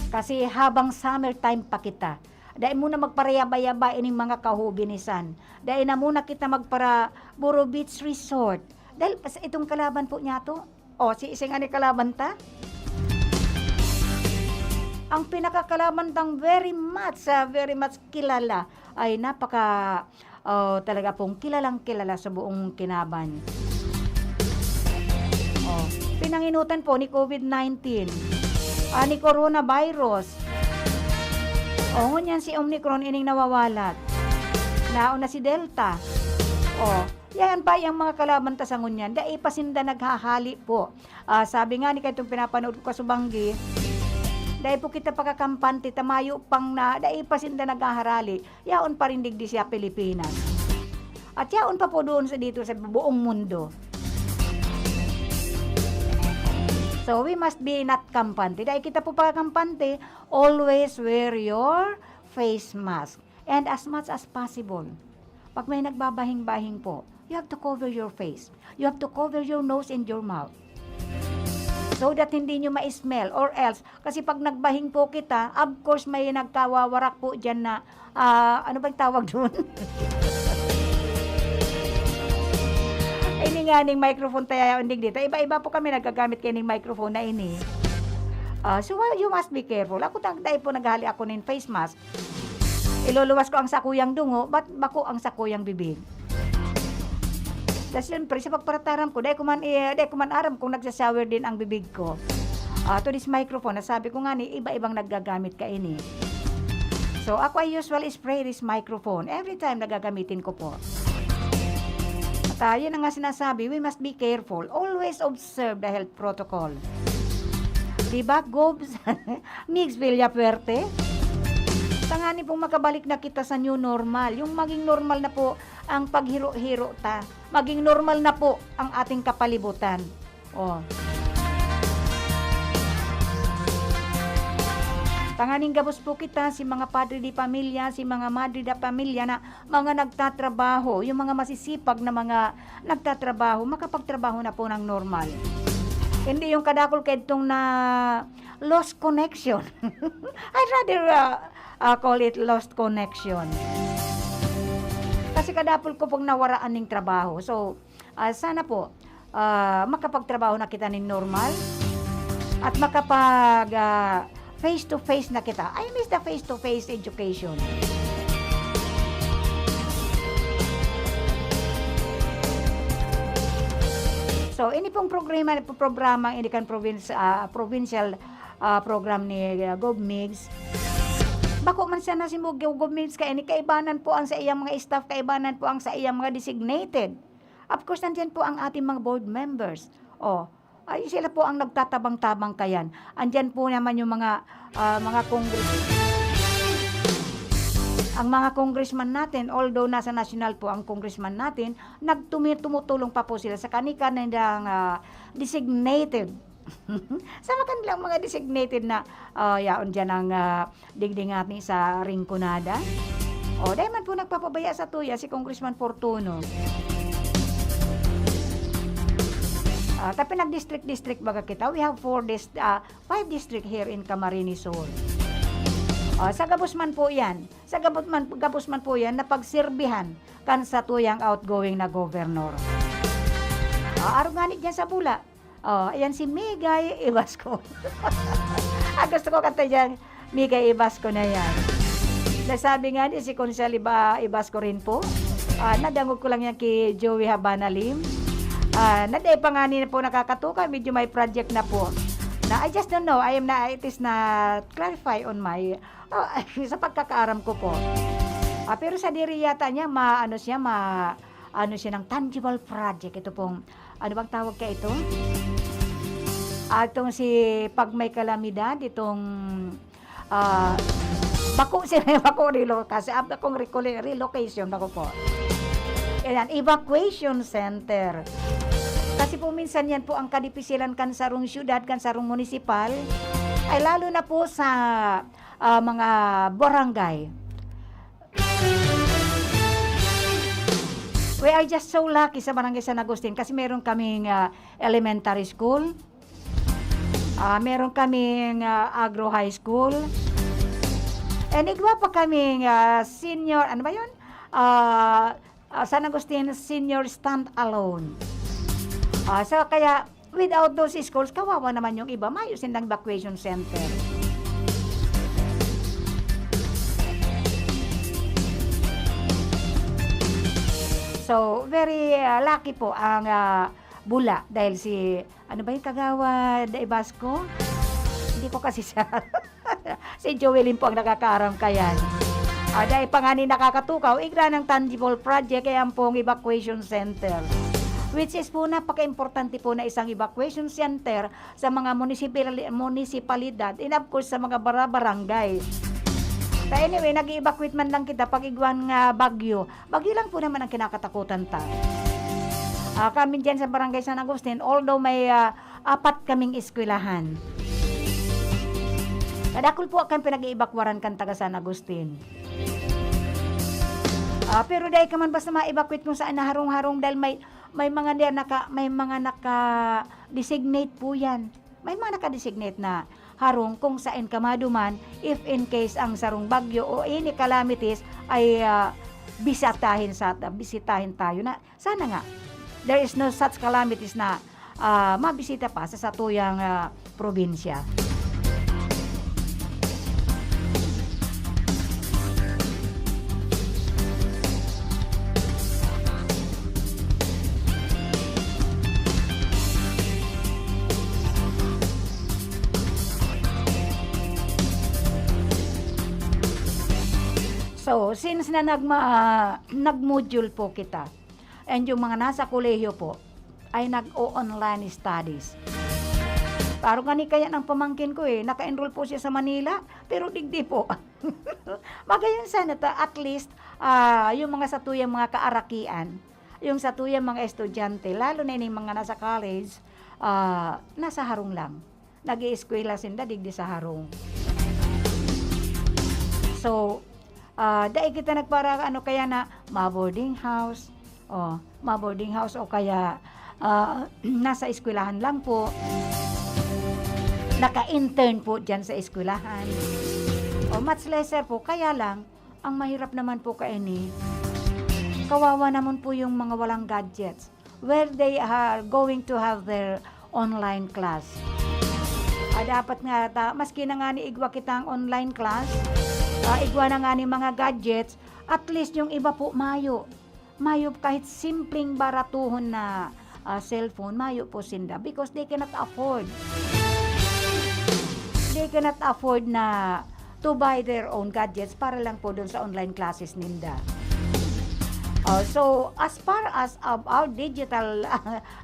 Kasi habang summertime pa kita, dai mo na magparayaba-yaba ining mga kahubinisan. Dai na muna kita magpara Buro Beach Resort. Dahil sa itong kalaban po niya to. O, si, si nga ni kalaban ta? Ang pinakakalaban tang very much, ah, very much kilala ay napaka, oh, talaga pong kilalang kilala sa buong Kinaban. Oh, pinanginutan po ni covid nineteen, ah, ni coronavirus. Oh, ngunyan si Omicron ining nawawalat. Nauna si Delta. Oh, yan pa yang mga kalaban ta sa ngunyan. Dai pa sinda naghahali po. Ah, sabi nga ni kaitong pinapanood ko kasubanggi, dai po kita pakakampante, ta mayo pang na, dai pa sinda naghaharali. Yaon pa rin digdi sa Pilipinas. At yaon pa po doon sa, dito sa buong mundo. So, we must be not kampante. Dai kita po pakakampante, always wear your face mask. And as much as possible, pag may nagbabahing-bahing po, you have to cover your face. You have to cover your nose and your mouth. So that hindi nyo ma-smell, or else, kasi pag nagbahing po kita, of course, may nagkawawarak po dyan na, ah, ano bang tawag doon? Ini nga ning microphone tayo, hindi dito. Iba-iba po kami nagagamit kaining microphone na ini. Ah, so, well, you must be careful. Ako, tang-, dai po naghali ako nin face mask. Iluluwas ko ang sakuyang dungo, but bako ang sakuyang bibig. Tas siyempre, sa pagparataram ko, dai ko man, eh, dai ko man aram kung nagsa-shower din ang bibig ko. Ah, to this microphone, nasabi ko nga ni, iba-ibang naggagamit kaini. So, ako, I usually spray this microphone every time na gagamitin ko po. At, ah, yun ang nga sinasabi, we must be careful. Always observe the health protocol. Di ba, Gobs? Migs Villafuerte? Tanganing pong makabalik na kita sa new normal. Yung maging normal na po ang paghiro-hiro ta. Maging normal na po ang ating kapalibutan. Oh. Tanganing gabos po kita, si mga padre de pamilya, si mga madre de pamilya na mga nagtatrabaho, yung mga masisipag na mga nagtatrabaho, makapagtrabaho na po ng normal. Hindi yung kadakol kaidtong na lost connection. I'd rather, uh, uh, call it lost connection. Kasi kadapol ko pong nawaraan ning trabaho. So, ah, sana po, ah, makapagtrabaho na kita nin normal at makapag, ah, face to face na kita. I miss the face to face education. So, ini pong programa, programang ini kan province, ah, provincial, ah, program ni, ah, Gov Migs. Bako man siya na si Gov Migs kaini, kaibanan po ang sa iyang mga staff, kaibanan po ang sa iyang mga designated. Of course, nandiyan po ang ating mga board members. Oh, ay, sila po ang nagtatabang-tabang kayan. Andiyan po naman yung mga, ah, mga congress-, Ang mga congressman natin, although nasa national po ang congressman natin, nagtumi-, tumutulong pa po sila sa kani-kanilang, ah, designated. Sa kanilang mga designated na, ah, yaon diyan ang, ah, digdi ngani sa Rinconada. O, dai man po nagpapabaya sa tuya si Congressman Fortuno. Ah, ta pinag-district-district baga kita. We have four dis-, ah, five district here in Camarines Sur. Ah, sa gabos man po yan. Sa gabos man, gabos man po yan na pagserbihan kan satuyang outgoing na governor. Ah, arog ngani diyan sa Bula. Oh, ayan si Migay Ibasco. Ah, gusto ko kanta diyan, Migay Ibasco na yan. Nasabi nga ni si Konsehal Iba-, Ibasco rin po. Ah, nadangog ko lang yan kay Joey Habana Lim. Ah, na dai pa nga ni po nakakatukaw, medyo may project na po. Na, I just don't know. I am na, it is na clarify on my, ah, sa pagkakaaram ko po. Ah, pero sa diri yata niya, ma-, ano siya, ma-, ano siya ng tangible project. Ito pong, ano bang tawag ka ito? Ah, itong si pag may kalamidad, itong, ah, bako siya, bako relocation, ah, bakong recol-, relocation, bako po. Ayan, evacuation center. Kasi po minsan yan po ang kadipisilan kan sarong syudad, kan sarong munisipal, ay lalo na po sa, ah, mga barangay. We are just so lucky sa Barangay San Agustin kasi meron kaming, ah, elementary school, ah, meron kaming, ah, Agro High School, and igwa pa kaming, ah, senior, ano ba yun? Ah, ah, San Agustin Senior Standalone. Ah, so kaya, without those schools, kawawa naman yung iba. Mayo sindang evacuation center. So, very, ah, lucky po ang, ah, Bula dahil si, ano ba yung Kagawad Ibasco? Hindi ko kasi siya. Si Joelyn po ang nakakaaram kayan. Ah, dai pa ngani nakakatukaw, igwa nang tangible project, kaya ang pong evacuation center. Which is po, napaka-importante po na isang evacuation center sa mga munisipal-, munisipalidad, and of course, sa mga bara-, barangay. But anyway, nag-evacuate man lang kita pag igwa nga bagyo. Bagyo lang po naman ang kinakatakutan ta. Ah, kami dyan sa Barangay San Agustin, although may, ah, apat kaming eskwelahan. Kadakul po kan pinag-iibakwaran kan taga San Agustin. Ah, pero dai ka man basta ma-evacuate kung saan na harong-harong dahil may, may mga diyan naka-, may mga naka-designate po yan. May mga naka-designate na harong kung saan ka maduman if in case ang sarong bagyo o any calamities ay, ah, bisitahin sa, bisitahin tayo na. Sana nga, there is no such calamities na, ah, mabisita pa sa satuyang, ah, probinsya. So, since na nagma-, nag-module po kita, and yung mga nasa kolehiyo po ay nag-o-online studies. Paro gani kaya ng pamangkin ko eh, naka-enroll po siya sa Manila, pero digdi po. Magayon sana ta, at least, ah, yung mga satuyang mga kaarakian, yung satuyang mga estudyante, lalo na ining mga nasa college, ah, nasa harong lang. Nag-ieskwela sinda digdi sa harong. So, ah, dai kita nagpara-, ano kaya na, ma-boarding house, o, ma-boarding house o kaya, ah, nasa eskwelahan lang po. Naka-intern po diyan sa eskwelahan. O, much lesser po, kaya lang, ang mahirap naman po kaini, kawawa naman po yung mga walang gadgets. Where they are going to have their online class. Ah, dapat nga ta, maski na nga ni igwa kitang online class, ah, igwa na nga ni mga gadgets, at least yung iba po mayo. Mayo kahit simpleng baratuhon na, ah, cellphone, mayo po sinda because they cannot afford. They cannot afford na to buy their own gadgets para lang po dun sa online classes ninda. Oh, so, as far as of our digital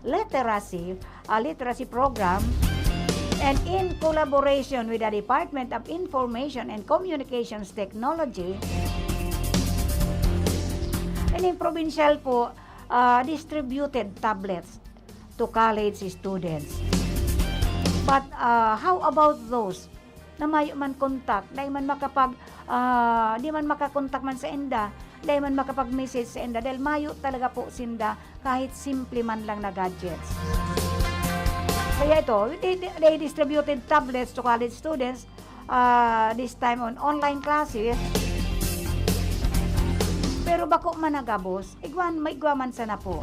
literacy, uh, literacy program, and in collaboration with the Department of Information and Communications Technology, Ining provincial po, ah, distributed tablets to college students. But, ah, how about those na mayo man kontak, dai man makapag, ah, di man makakontak man sa inda, dai man makapag-message sa inda, dahil mayo talaga po sinda kahit simple man lang na gadgets. Kaya ito, they, they distributed tablets to college students, ah, this time on online classes. Pero bako man nagabos, igwan, maigwa man sana po.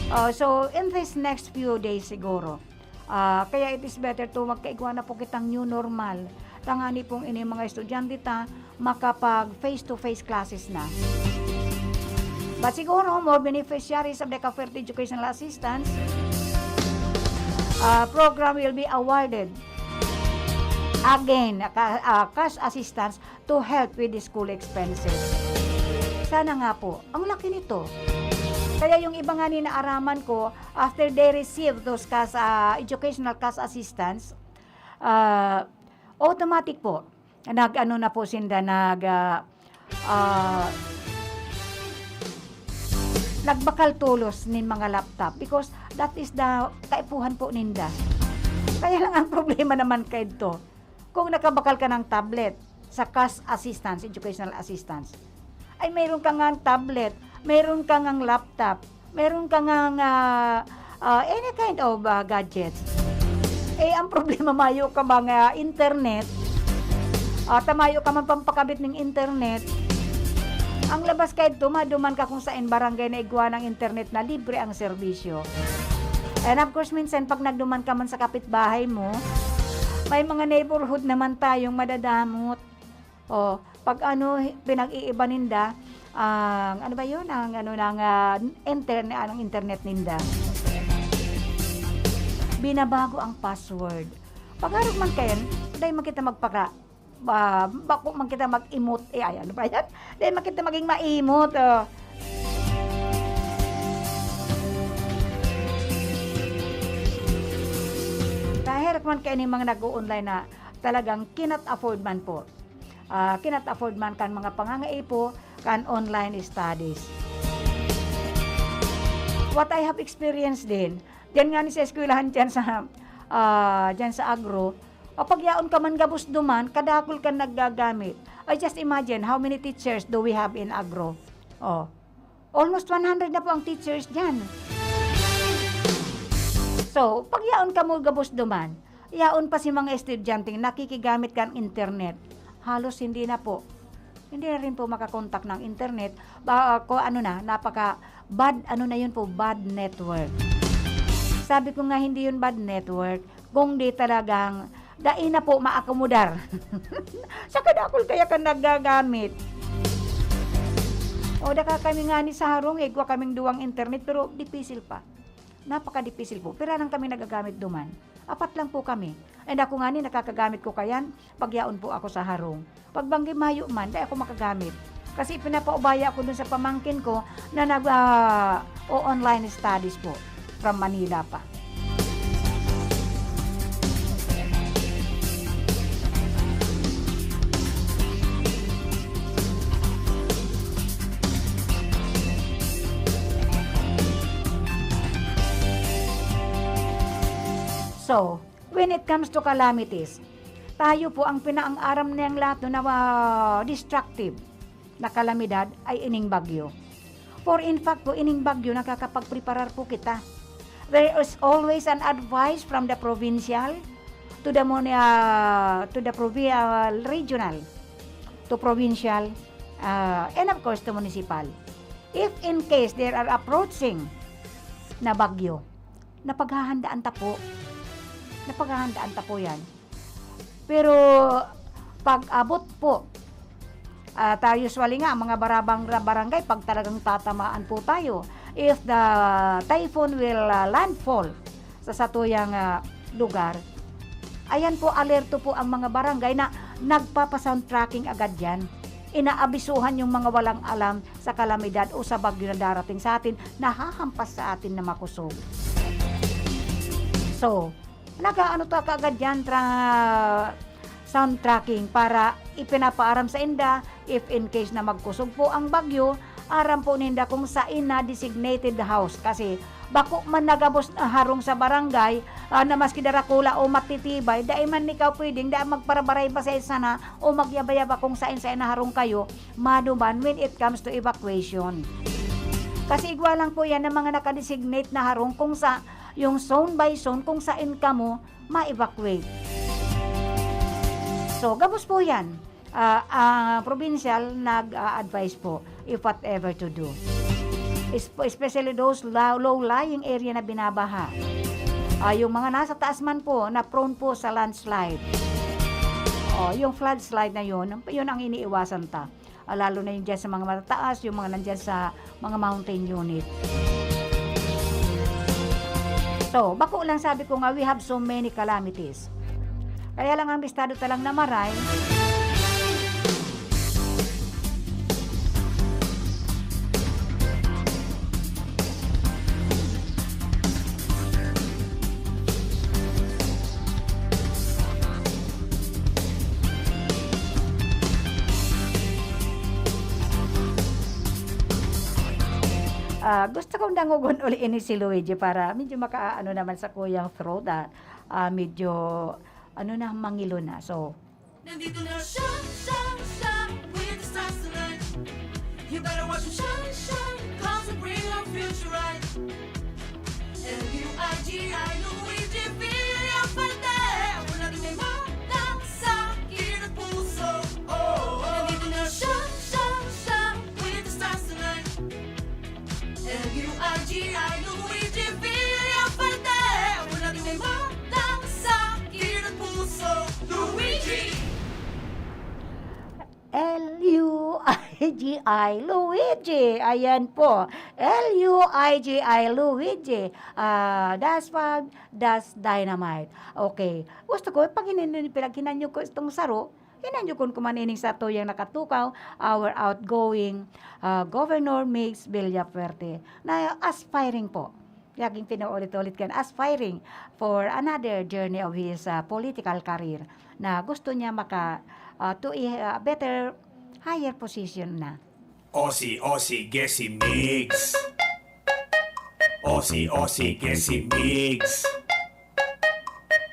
Ah, so, in this next few days siguro, ah, kaya it is better to magkaigwa na po kitang new normal. Tangani pong ini mga estudyante ta, makapag face-to-face classes na. But siguro, more beneficiaries of the CAFERTE Educational Assistance, ah, program will be awarded again, ka-, ah, cash assistance to help with the school expenses. Sana nga po. Ang laki nito. Kaya yung iba nga ni naaraman ko, after they receive those cash, ah, educational cash assistance, ah, automatic po, nag-ano na po sinda, nag, ah, ah, nagbakal tolos nin mga laptop because that is the kaipuhan po ninda. Kaya lang ang problema naman kaidto, kung nakabakal ka ng tablet sa cash assistance, educational assistance, ay mayroon ka ngang tablet, mayroon ka ngang laptop, mayroon ka ngang, ah, ah, any kind of, ah, gadget. Eh, ang problema, mayo ka mga internet, ah, ta mayo ka man pampakabit ning internet, ang labas kaidto, maduman ka kung saen barangay na igwa ng internet na libre ang serbisyo. And of course, minsan pag nagduman ka man sa kapitbahay mo, may mga neighborhood naman tayong madadamot. Oh, pag ano, hi-, pinag-iiba ninda, ang, ano ba yun? Ang, ano, ng, ah, interne-, ang internet ninda. Binabago ang password. Pag arog man kayan, dai man kita magpaka-, ah, bako man kita mag-imot. Eh, ay, ano ba yan? Dai man kita maging maimot, oh. Naherak man kayo ni mga nag-o-online na talagang cannot afford man po. Ah, cannot afford man kan mga pangangaipo kan online studies. What I have experienced din, diyan nga ni sa eskwelahan diyan sa, ah, diyan sa Agro, o pag yaon ka man gabos duman, kadakul kan naggagamit. I just imagine how many teachers do we have in Agro? Oh. Almost one hundred na po ang teachers diyan. So, pag yaon kamo gabos duman, yaon pa si mga estudyanteng nakikigamit kan internet. Halos hindi na po. Hindi na rin po makakontak ng internet. Ba, kung ano na, napaka bad, ano na yun po, bad network. Sabi ko nga, hindi yun bad network, kung di talagang dai na po maakomodar. Sa kadakul kaya kan nagagamit. O, daka kami nga ni sa harong, igwa kaming duwang internet, pero dipisil pa. Napakadipisil po. Pira lang kami nagagamit duman. Apat lang po kami. And ako nga ni, nakakagamit ko kayan, pag yaon po ako sa harong. Pagbanggi mayo man, dai ako makagamit. Kasi pinapaubaya ako dun sa pamangkin ko na nag, ah, o-online studies po from Manila pa. So, when it comes to calamities, tayo po ang pinaang aram niyang lahat na, ah, destructive na kalamidad ay ining bagyo. For in fact po, ining bagyo, nakakapagpreparar po kita. There is always an advice from the provincial to the muni-, ah, to the provi-, ah, regional, to provincial, ah, and of course to municipal. If in case there are approaching na bagyo, napaghahandaan ta po. Napaghahandaan ta po yan. Pero pag-abot po, ah, ta usually nga, ang mga barabang-, barangay, pag talagang tatamaan po tayo, if the typhoon will, ah, landfall sa satuyang, ah, lugar, ayan po, alerto po ang mga barangay na nagpapa-sound tracking agad yan. Inaabisuhan yung mga walang alam sa kalamidad o sa bagyo na darating sa atin, nahahampas sa atin na makusog. So, nag-aano ta kaagad yan, tra-, sound tracking para ipinapaaram sa inda if in case na magkusog po ang bagyo, aram po ninda kung sain na designated house. Kasi bako man nagabos na harong sa barangay, ah, na maski darakula o matitibay, dai man ikaw pwedeng dai magparabaray-basay sana o magyaba-yaba kung sain-sain na harong kayo, maduman when it comes to evacuation. Kasi igwa lang po yan ng mga nakadesignate na harong kung sa, yung zone by zone kung saan kamo ma-evacuate. So, gabos po yan. Ah, ang provincial nag-a-advise po if whatever to do. Esp-, especially those low, low-lying area na binabaha. Ah, yung mga nasa taas man po na prone po sa landslide. Oh, yung flood slide na yun, yun ang iniiwasan ta. Ah, lalo na yung dyan sa mga matataas, yung mga nandyan sa mga mountain unit. So, bako lang sabi ko nga, we have so many calamities. Kaya lang ang bistado talang na maray. Ah, gusto kong dangogon uli ini si Luigi para medyo makaano naman sa kuyang throat, ah. Ah, medyo ano na, mangilo na. So, Nandito na siya, siya, siya, with the stars tonight. You better watch him shine, shine, 'cause he'll bring our future right. L U I G I, Luigi Villafuerte. Ako natin may malasakit at puso. Oh, oh. Nandito na siya, siya, siya, with the stars tonight. L U I G I, Luigi Villafuerte. Ako natin may malasakit at puso. Luigi! L U I G I, Luigi. Ayan po. L U I G I, Luigi. Ah, das five, das dynamite. Okay. Gusto ko, pag hinan-, pinaghinanyog ko itong saro, hinanyugon ko man ining satuyang nakatukaw, our outgoing, ah, Governor Migs Villafuerte, na aspiring po. Laging pinaulit-ulit kan, aspiring for another journey of his, ah, political career, na gusto niya maka, ah, to a, ah, better, higher position na. Osi, osi, gesi, migs. Osi, osi, gesi, migs.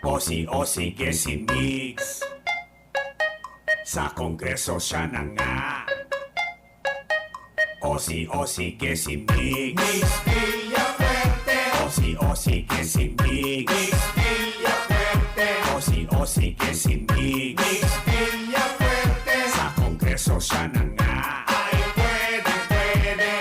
Osi, osi, gesi, migs. Sa Kongreso siya na nga. Osi, osi, gesi, migs. Migs Villafuerte. Osi, osi, gesi, migs. Migs Villafuerte. Osi, osi, gesi, migs. Migs Villafuerte. Sa Kongreso siya na nga. Ay, pwede, pwede.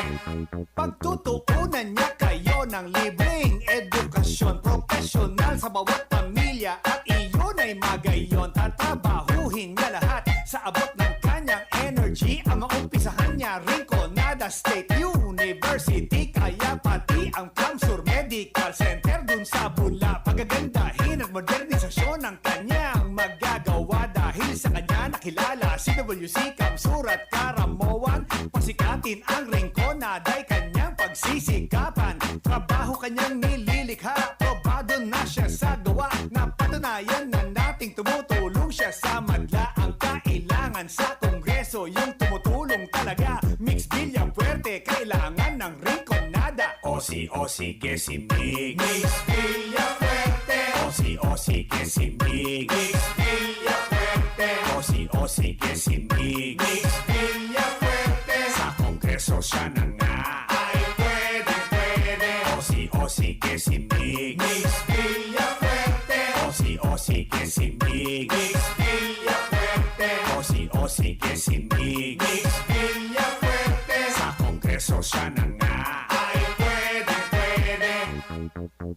Pagtutuunan niya kayo ng libreng edukasyon, profesional sa bawat pamilya, at iyon ay magayon. Tatrabahuhin niya lahat sa abot ng kanyang energy. Ang maumpisahan niya, Rinconada State University, kaya pati ang CamSur Medical Center dun sa Bula. Pagagandahin at modernisasyon ang kanyang magagawa. Dahil sa kanya nakilala si W C, CamSur at Caramoan. Pasikatin ang Rinconada ay kanyang pagsisikapan. Trabaho kanyang nililikha, probado na siya sa gawa. Napatunayan na nating tumutulong siya sa madla. Ang kailangan sa Kongreso, yung tumutulong talaga. Migs Villafuerte, kailangan ng Rinconada. Osi, osi, gesi, migs. Migs Villafuerte. Osi, osi, gesi, migs. Migs Villafuerte. Osi, osi, gesi, migs. Migs Villafuerte. Sa Kongreso siya na nga. Ay, pwede, pwede. Osi, osi, gesi, migs. Migs Villafuerte. Osi, osi, gesi, migs. Migs Villafuerte. Osi, osi, gesi, migs. Migs Villafuerte. Sa Kongreso siya na nga. Ay, pwede, pwede.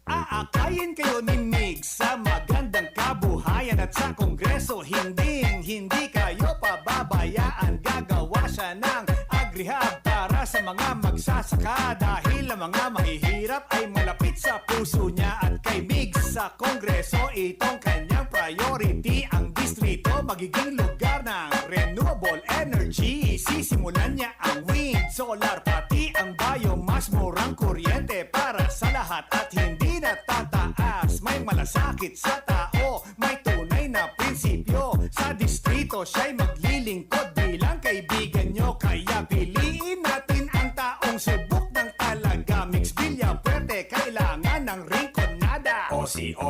Aakayin kayo ni Migs sa magandang kabuhayan at sa Kongreso, hinding-hindi kayo pababayaan. Gagawa siya ng agrihab para sa mga magsasaka, dahil ang mga mahihirap ay malapit sa puso niya. At kay Migs sa Kongreso, itong kanyang priority. Ang distrito magiging lugar ng renewable energy. Sisimulan niya ang wind, solar, pati ang biomass. Murang kuryente para sa lahat at hindi natataas. May malasakit sa tao, may tunay na prinsipyo. Sa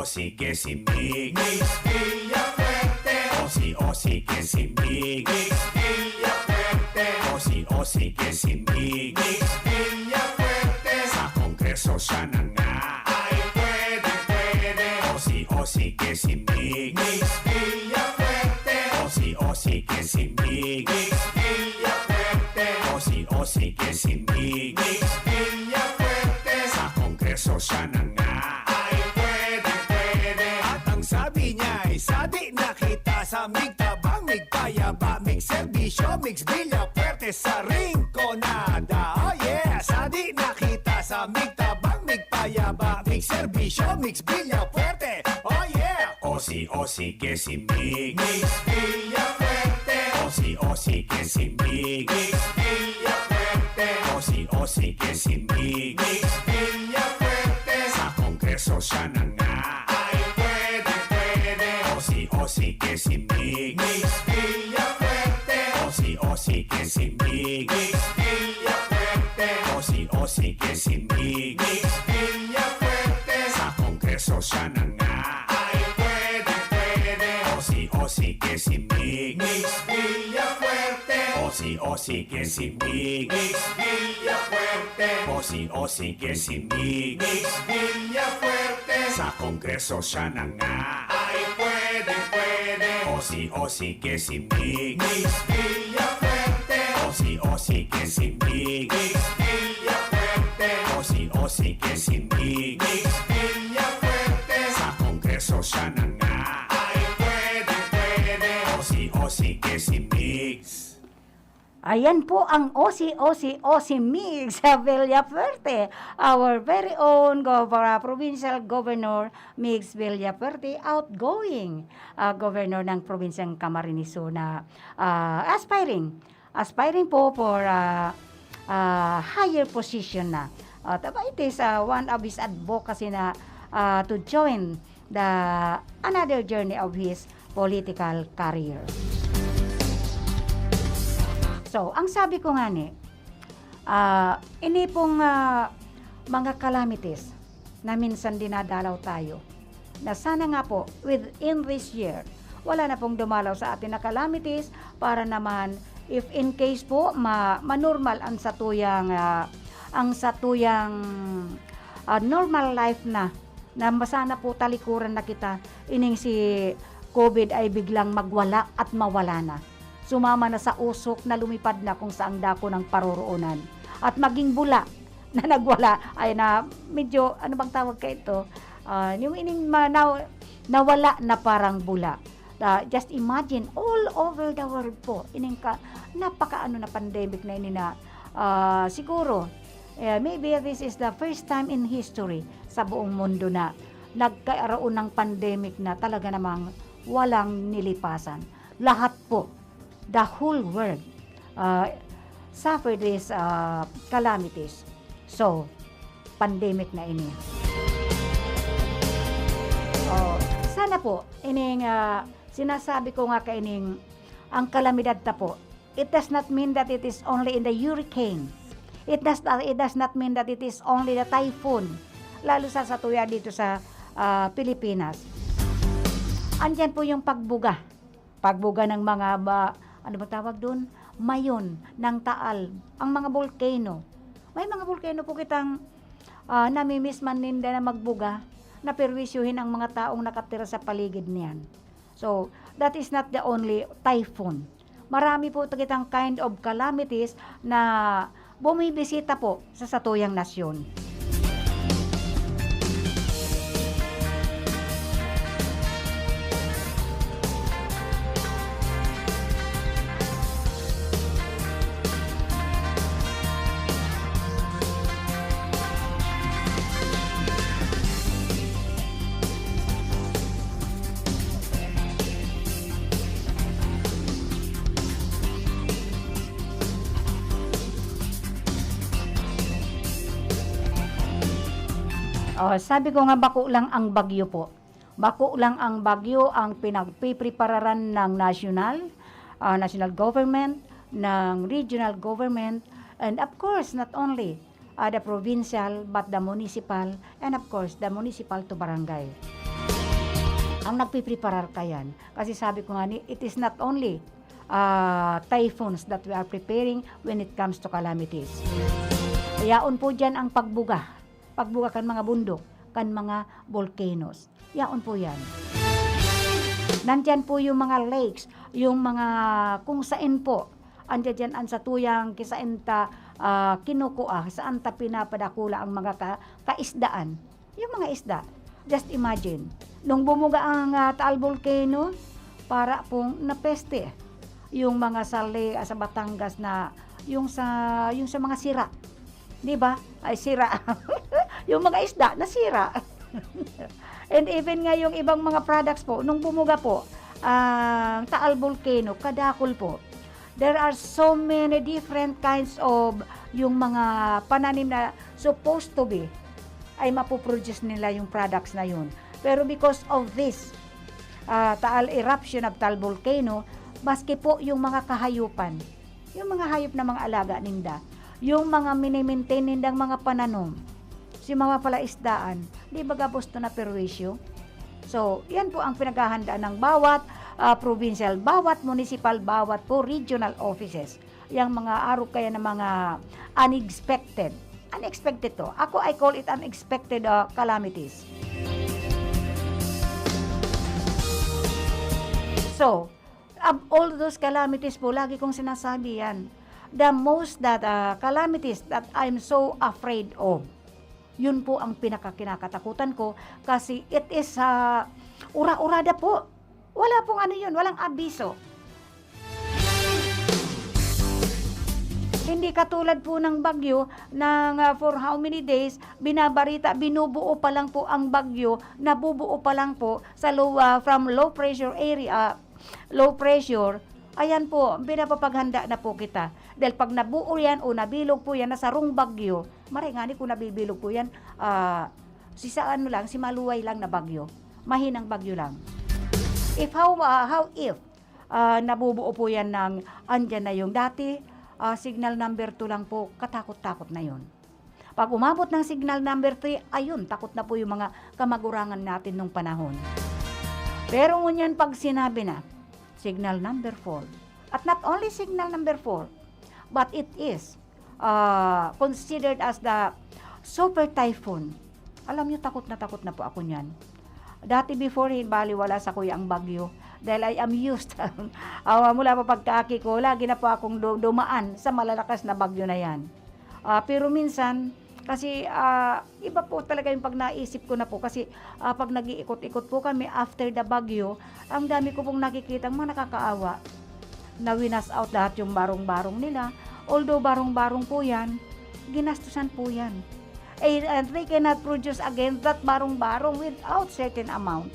Osi que si Migs. Migs Villafuerte. Osi, osi que si Migs. Migs Villafuerte. Osi, osi que si Migs. Migs Villafuerte. Sa Kongreso siya na nga. Ay, pwede, pwede. Osi, osi que si Migs. Migs Villafuerte. Osi, osi que si Migs. Migs Villafuerte. Osi, osi que si Migs. Migs Villafuerte. Sa Kongreso siya na nga. Ay, pwede, pwede. At ang sabi niya ay, "Sadi na kita sa migtabang, migpayaba, migserbisyo, migs Villafuerte sa Rinconada." Oh yeah! Sadi na kita sa migtabang, migpayaba, migserbisyo, migs Villafuerte. Oh yeah! Osi, osi que si Migs. Migs Villafuerte. Osi, osi que si Migs. Migs Villafuerte. Osi, osi que si Migs. Migs Villafuerte. Sa Kongreso siya na nga. Ay, pwede, pwede. Osi, osi que si Migs. Migs Villafuerte. Osi, osi que si Migs. Migs Villafuerte. Osi, osi que si Migs. Migs Villafuerte. Sa Kongreso siya na nga. Ay, pwede, pwede. Osi, osi que si Migs. Migs Villafuerte. Osi, osi que si Migs. Migs Villafuerte. Osi, osi que si Migs. Migs Villafuerte. Sa Kongreso siya na nga. Ay, pwede, pwede. Osi, osi que si Migs. Migs Villafuerte. Osi, osi que si Migs. Migs Villafuerte. Osi, osi que si Migs. Migs Villafuerte. Sa Kongreso siya na nga. Ay, pwede, pwede. Osi, osi que si Migs. Ayan po ang osi, osi, osi Migs Villafuerte, our very own Gov-, Provincial Governor Migs Villafuerte, outgoing, ah, Governor ng Probinsya ng Camarines Sur na, ah, aspiring, aspiring po for, ah, ah, higher position na. At, ah, it is, ah, one of his advocacy na, ah, to join the another journey of his political career. So, ang sabi ko nga ni, ah, ini pong, ah, mga calamities na minsan dinadalaw tayo, na sana nga po, within this year, wala na pong dumalaw sa atin na calamities para naman, if in case po, ma-, manormal ang satuyang, ah, ang satuyang, ah, normal life na, na sana po talikuran na kita, ining si covid ay biglang magwala at mawala na. Sumama na sa usok na lumipad na kung saang dako ng paroroonan. At maging bula na nagwala, ay na medyo, ano bang tawag ka ito? Ah, yung ining ma-, na-, nawala na parang bula. Ah, just imagine, all over the world po, ining ka, napaka ano na pandemic na ini na, ah, siguro, eh, maybe this is the first time in history sa buong mundo na nagkaroon ng pandemic na talaga namang walang nilipasan. Lahat po, the whole world, ah, suffer this, ah, calamities. So, pandemic na ini. Oh, sana po, ining, ah, sinasabi ko nga kaining, ang kalamidad ta po, it does not mean that it is only in the hurricane. It does not, it does not mean that it is only the typhoon, lalo sa, sa tuya dito sa, ah, Pilipinas. Andiyan po yung pagbuga. Pagbuga ng mga ba, ano ba tawag dun? Mayon, ng Taal, ang mga volcano. May mga volcano po kitang, ah, namimiss man ninda na magbuga, na perwisyohin ang mga taong nakatira sa paligid niyan. So, that is not the only typhoon. Marami po kitang kind of calamities na bumibisita po sa satuyang nasyon. Oh, sabi ko nga, bako lang ang bagyo po. Bako lang ang bagyo ang pinagpiprepararan ng national, ah, national government, ng regional government, and of course, not only, ah, the provincial, but the municipal, and of course, the municipal to barangay. ang nagpipreparar kayan. Kasi sabi ko nga ni, it is not only, ah, typhoons that we are preparing when it comes to calamities. Yaon po diyan ang pagbuga, pagbuga kan mga bundok, kan mga volcanoes. Yaon po yan. Nandyan po yung mga lakes, yung mga kung saan po, andyan dyan ang satuyang kisain ta, ah, kinukua, saan ta pinapadakula ang mga ka-, kaisdaan. Yung mga isda, just imagine, nung bumuga ang, ah, Taal Volcano, para pong napeste yung mga sali, ah, sa Batangas na yung sa, yung sa mga sira. Di ba? Ay, sira. Yung mga isda, nasira. And even nga yung ibang mga products po, nung bumuga po ang Taal Volcano, kadakol po. There are so many different kinds of yung mga pananim na supposed to be ay mapoproduce nila yung products na yun. Pero because of this, ah, Taal eruption of Taal Volcano, maski po yung mga kahayupan, yung mga hayop na mga alaga ninda, yung mga minimaintain nindang mga pananom, si mga palaisdaan, di ba gabos to na perwisyo? So, yan po ang pinaghahandaan ng bawat, ah, provincial, bawat municipal, bawat po regional offices. Yang mga arog kaya na mga unexpected. Unexpected to. Ako, I call it unexpected, ah, calamities. So, of all those calamities po, lagi kong sinasabi yan. The most that, ah, calamities that I'm so afraid of, yun po ang pinakakinakatakutan ko kasi it is, ah, ura-urada po. Wala pong ano yun, walang abiso. Hindi katulad po ng bagyo na, ah, for how many days, binabarita, binubuo pa lang po ang bagyo, nabubuo pa lang po sa low, ah, from low pressure area, low pressure, ayan po, pinapapaghanda na po kita. Dahil pag nabuo yan o nabilog po yan na sarong bagyo, maray ngani kung nabibilog po yan, ah, si sa ano lang, si maluway lang na bagyo. Mahinang bagyo lang. If how, ah, how if, ah, nabubuo po yan ng andyan na yung dati, ah, signal number two lang po, katakot-takot na yun. Pag umabot ng signal number three, ayun, takot na po yung mga kamagurangan natin nung panahon. Pero ngunyan, pag sinabi na, signal number four, at not only signal number four, but it is, ah, considered as the super typhoon. Alam nyo, takot na takot na po ako niyan. Dati before, eh, baliwala sa kuya ang bagyo. Dahil I am used. Ah, mula pa pagkaaki ko, lagi na po akong du-, dumaan sa malalakas na bagyo na yan. Ah, pero minsan, kasi, ah, iba po talaga yung pag naisip ko na po. Kasi, ah, pag nag-iikot-ikot po kami after the bagyo, ang dami ko pong nakikitang mga nakakaawa. Na winas out lahat yung barong-barong nila. Although barong-barong po yan, ginastusan po yan. And, and they cannot produce again that barong-barong without certain amount.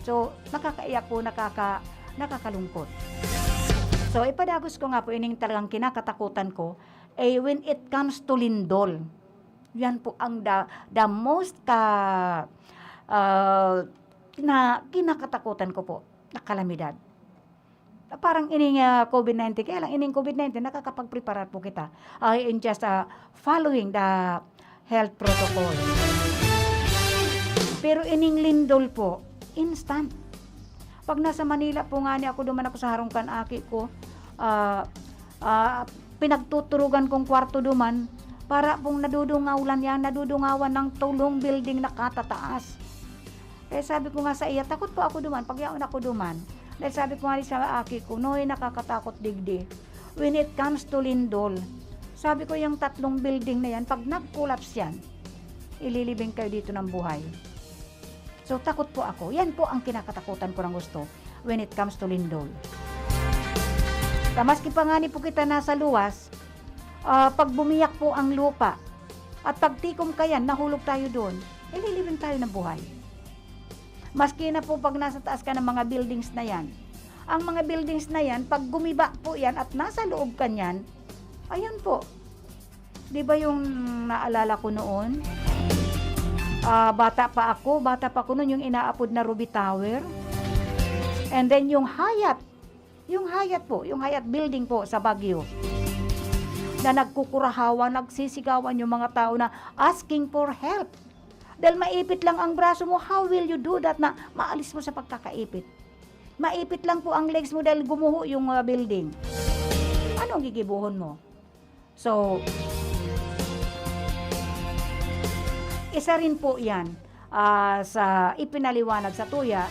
So, nakakaiyak po, nakaka-, nakakalungkot. So, ipadagos ko nga po ining talagang kinakatakutan ko, eh, when it comes to lindol. Yan po ang the, the most ka-, ah, na kinakatakutan ko po na kalamidad. Parang ining, ah, covid nineteen, kaya lang ining covid nineteen, nakakapagpreparar po kita. Ah, in just, ah, following the health protocol. Pero ining lindol po, instant. Pag nasa Manila po nga ni ako, duman ako sa harong kan aki ko, ah, ah, pinagtuturugan kong kwarto duman, para pong nadudungaw lang yan, nadudungawan ng tulong building na katataas. Kaya sabi ko nga sa iya, takot po ako duman, pag yaon ako duman. Dahil sabi ko nga sa aki ko, "Noy, nakakatakot digdi. When it comes to lindol," sabi ko, "yung tatlong building na yan, pag nag-collapse yan, ililibing kayo dito ng buhay." So, takot po ako. Yan po ang kinakatakutan ko ng gusto when it comes to lindol. Ta maski pa nga ni po kita nasa luwas, ah, pag bumiyak po ang lupa, at pagtikom kayan, nahulog tayo doon, ililibing tayo ng buhay. Maski na po pag nasa taas ka ng mga buildings na yan. Ang mga buildings na yan, pag gumiba po yan at nasa loob ka niyan, ayun po. Di ba yung naalala ko noon? Ah, bata pa ako, bata pa ako noon, yung inaapod na Ruby Tower. And then yung Hyatt, yung Hyatt po, yung Hyatt building po sa Baguio, na nagkukurahawan, nagsisigawan yung mga tao na asking for help. Dahil maipit lang ang braso mo, how will you do that na maalis mo sa pagkakaipit? Maipit lang po ang legs mo dahil gumuho yung, ah, building. Anong gigibuhon mo? So, isa rin po yan, ah, sa ipinaliwanag sa tuya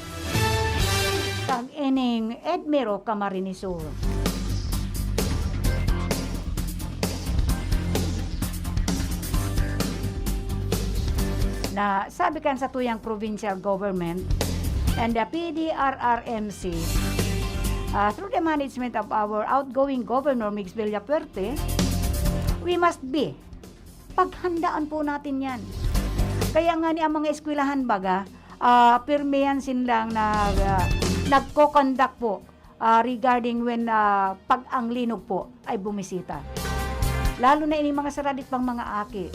kang ining Edmiro Camarinesur. Na sabi kan sa tuyang provincial government and the P D R R M C, ah, through the management of our outgoing Governor Migs Villafuerte, we must be. Paghandaan po natin yan. Kaya nga ni ang mga eskwelahan baga, ah, pirmi yan sinlang nag, ah, nagko-conduct po, ah, regarding when, ah, pag ang linog po ay bumisita. Lalo na ining mga saradit pang mga aki.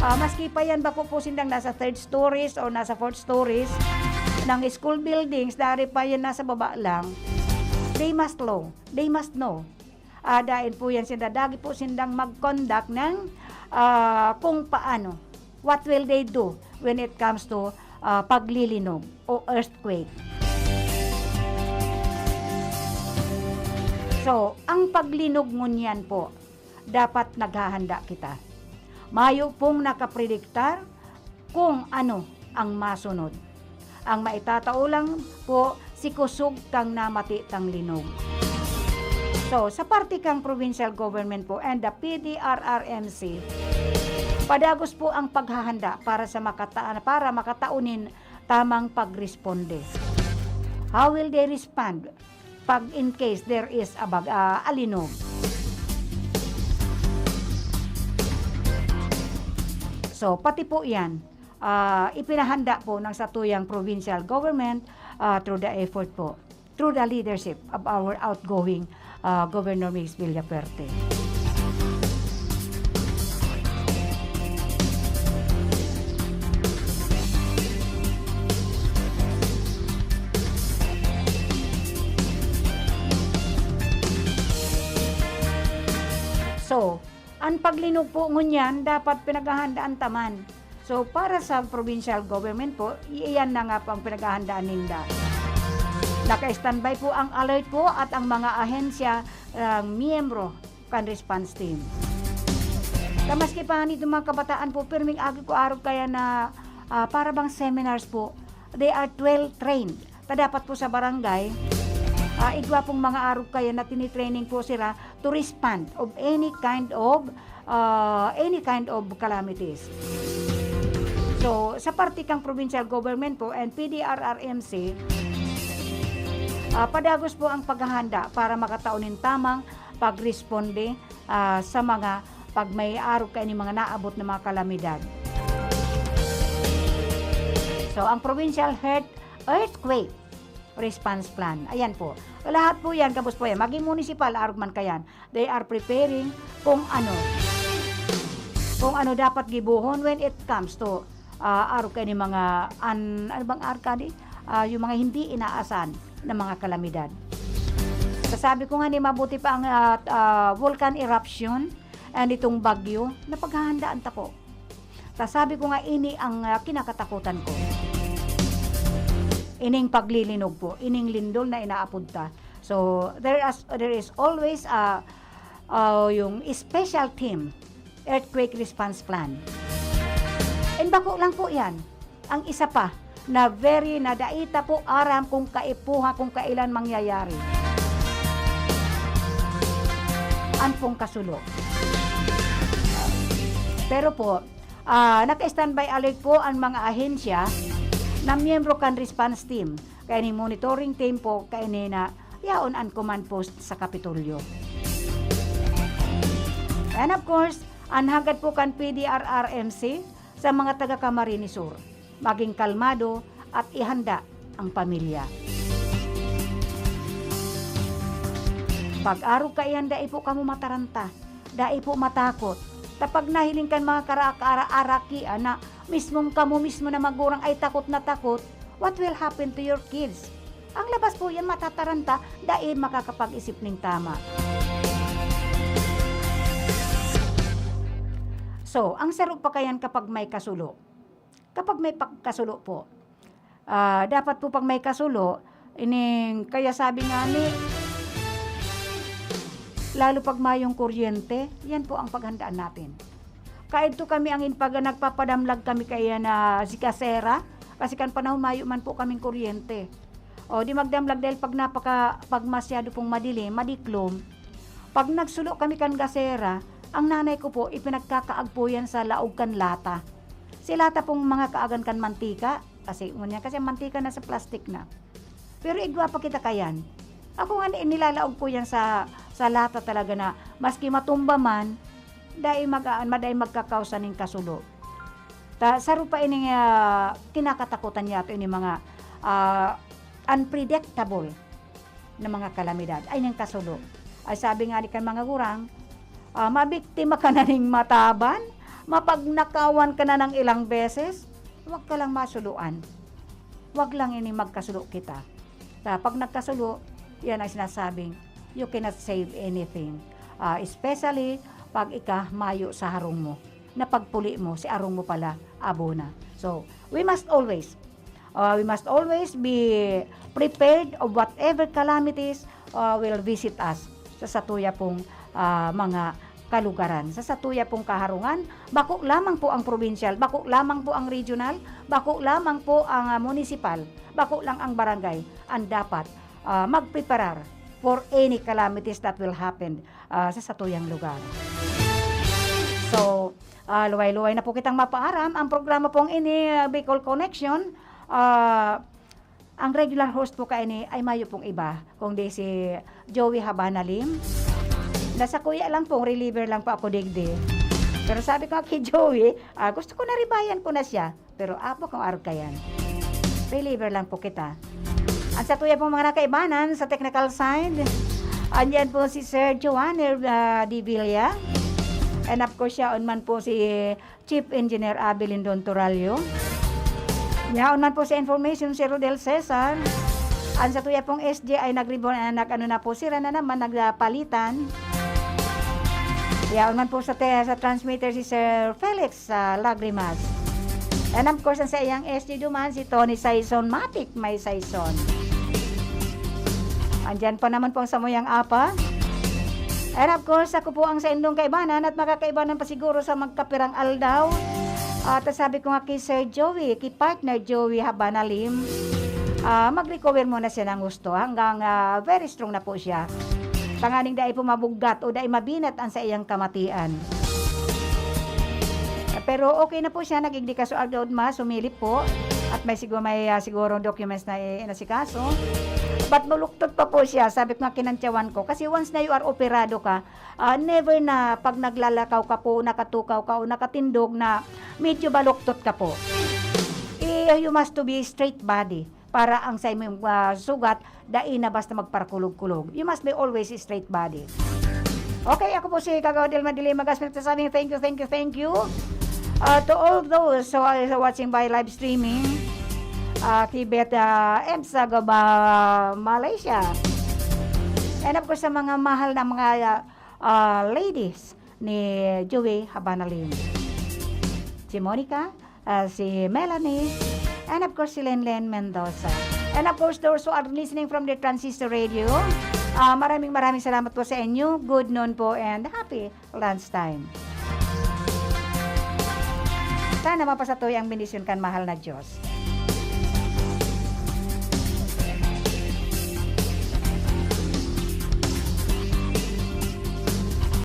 Ah, maski pa yan, bako po sindang nasa third stories o nasa fourth stories ng school buildings, dari pa yan nasa baba lang, they must know. They must know. Ah, dain po yan sinda. Dagi po sindang mag-conduct ng, ah, kung paano. What will they do when it comes to, ah, paglilinog o earthquake? So, ang paglinog ngunyan po, dapat naghahanda kita. Mayo pong nakaprediktar kung ano ang masunod. Ang maitatao lang po, si kusog kang namati tang linog. So, sa parte kang provincial government po and the P D R R M C, padagos po ang paghahanda para sa makata-, para makatao nin tamang pagresponde. How will they respond pag in case there is a bag-, ah, a linog? So, pati po yan, ah, ipinahanda po ng satuyang provincial government, ah, through the effort po, through the leadership of our outgoing, ah, Governor Migs Villafuerte. So, an paglinog po ngunyan dapat pinaghahandaan ta man. So, para sa provincial government po, i-, iyan na nga po ang pinaghahandaan ninda. Naka-standby po ang alert po at ang mga ahensya, ah, miyembro kan response team. Ta maski pa nito mga kabataan po, pirming agi ko arog kaya na, ah, para bang seminars po, they are well trained. Ta dapat po sa barangay, ah, igwa pong mga arog kaya na tinitraining po sira to respond of any kind of, ah, any kind of calamities. So, sa parte kang provincial government po and P D R R M C, ah, padagos po ang paghahanda para makatao nin tamang pagresponde, ah, sa mga pag may arog kaini mga naabot na mga kalamidad. So, ang Provincial Earth-, Earthquake Response Plan. Ayan po. Lahat po yan, gabos po yan. Maging munisipal, arog man kayan. They are preparing kung ano, kung ano dapat gibohon when it comes to, ah, arog kaini mga an-, ano bang arog kani? Ah, yung mga hindi inaasahan na mga kalamidad. Sasabi ko nga ni, mabuti pa ang, ah, ah, volcan eruption and itong bagyo, napaghahandaan ta po. Ta sabi ko nga, ini ang, ah, kinakatakutan ko. Ining paglilinog po, ining lindol na inaapod ta. So, there is, there is always, ah, ah, yung special team, earthquake response plan. And bako lang po yan. Ang isa pa, na very, na dai ta po aram kung kaipuhan, kung kailan mangyayari. An pong kasulo. Pero po, ah, naka-standby alert po ang mga ahensya na miyembro kan response team. Kaya ni monitoring team po, kaya ni na yaon an command post sa Kapitolyo. And of course, an hagad po kan P D R R M C sa mga taga Camarines Sur. Maging kalmado at ihanda ang pamilya. Pag-arog kaiyan, dai po kamo mataranta, dai po matakot. Ta pag nahiling kan mga kara-, kara-, arakian na mismong kamo mismo na magurang ay takot na takot, what will happen to your kids? Ang labas po yan, matataranta, dai makakapag-isip ning tama. So, ang saro pa kayan kapag may kasulo, Kapag may pagkasulo po, ah, dapat po pag may kasulo, ining, kaya sabi nga ni, lalo pag mayong kuryente, yan po ang paghandaan natin. Kaidto kami ang in-, pag nagpapadamlag kami kaya na si Kasera, kasi kan panahon mayo man po kaming kuryente. O, di magdamlag dahil pag napaka-, pag masyado pong madilim, madiklom, pag nagsulo kami kan gasera, ang nanay ko po, ipinagkakaag po yan sa laog kan lata. Si lata pong mga kaagan kan mantika, kasi ngunyan, kasi ang mantika na sa plastic na. Pero igwa pa kita kayan. Ako nga, ni-, nilalaog ko yan sa, sa lata talaga na maski matumba man, dai mag-, madai magkakausa ning kasulo. Ta, saro pa ini nga kinakatakutan niya to, ini mga, ah, unpredictable na mga kalamidad. Ay, ning kasulo. Ay, sabi nga ni kan mga gurang, ah, mabiktima ka na ning mataban, mapagnakawan ka na ng ilang beses, wag ka lang masuluan. Wag lang ini magkasulo kita. Ta, pag nagkasulo, yan ang sinasabing, you cannot save anything. Ah, especially pag ika mayo sa harong mo, na pagpuli mo, si arong mo pala, abo na. So, we must always, ah, we must always be prepared of whatever calamities, ah, will visit us sa satuya pong, ah, mga kalugaran. Sa satuya pong kaharungan, bako lamang po ang probinsyal, bako lamang po ang regional, bako lamang po ang, ah, munisipal, bako lang ang barangay ang dapat, ah, magpreparar for any calamities that will happen, ah, sa satuyang lugar. So, ah, luway-luway na po kitang mapaaram. Ang programa pong ini, ah, Bicol Connection, ah, ang regular host po kaini ay mayo pong iba, kundi si Joey Habana Lim. Nasa kuya lang pong reliever lang po ako digdi. Pero sabi ko kay Joey, ah, gusto ko na ribayan ko na siya. Pero apo kung arog kayan. Reliever lang po kita. Ang satuya pong mga nakaibanan sa technical side, andyan po si Sir Joanne, ah, Divilla. And of course, yaon man po si Chief Engineer Abby Lindon Torallo. Yaon man po sa information si Rodel Cesar. Ang satuya pong S J ay nag-, ah, nag-ano na po sila na naman, nagpalitan. Yaon man po sa te-, sa transmitter si Sir Felix sa Lagrimas. And of course, ang sa iyang S J duman, si Tony Saison Matic, may Saison. Andyan pa naman po ang samuyang apa. And of course, ako po ang saindong kaibanan at makakaibanan pa siguro sa magkapirang aldaw. At sabi ko nga kay Sir Joey, kay partner Joey Habana Lim, ah, mag-recover muna siya ng husto hanggang, ah, very strong na po siya. Tanganing dai po mabuggat o dai mabinat ang sa iyang kamatian. Pero okay na po siya, nagigdi kaso agad mas sumilip po. At may siguro, may, ah, siguro documents na i-, inasikaso. But maluktot pa po siya, sabi ko nga kinantyawan ko. Kasi once na you are operado ka, ah, never na pag naglalakaw ka po, nakatukaw ka o nakatindog na medyo baluktot ka po. Eh, you must to be straight body para ang sa imong, ah, sugat, dai na basta magparakulog-kulog. You must be always straight body. Okay, ako po si Kagawad Elma Dilima Gasmil, sabing thank you, thank you, thank you. Ah, to all those who are watching by live streaming, ah, kay Beth, ah, M sa Gaba, Malaysia. And of course, sa mga mahal na mga, ah, ah, ladies ni Joey Habana Lim. Si Monica, ah, si Melanie, and of course, si Lenlen Mendoza. And of course, those who are listening from the Transistor Radio, ah, maraming, maraming salamat po sa inyo. Good noon po and happy lunch time. Sana mapasatoy ang bendisyon kan mahal na Diyos.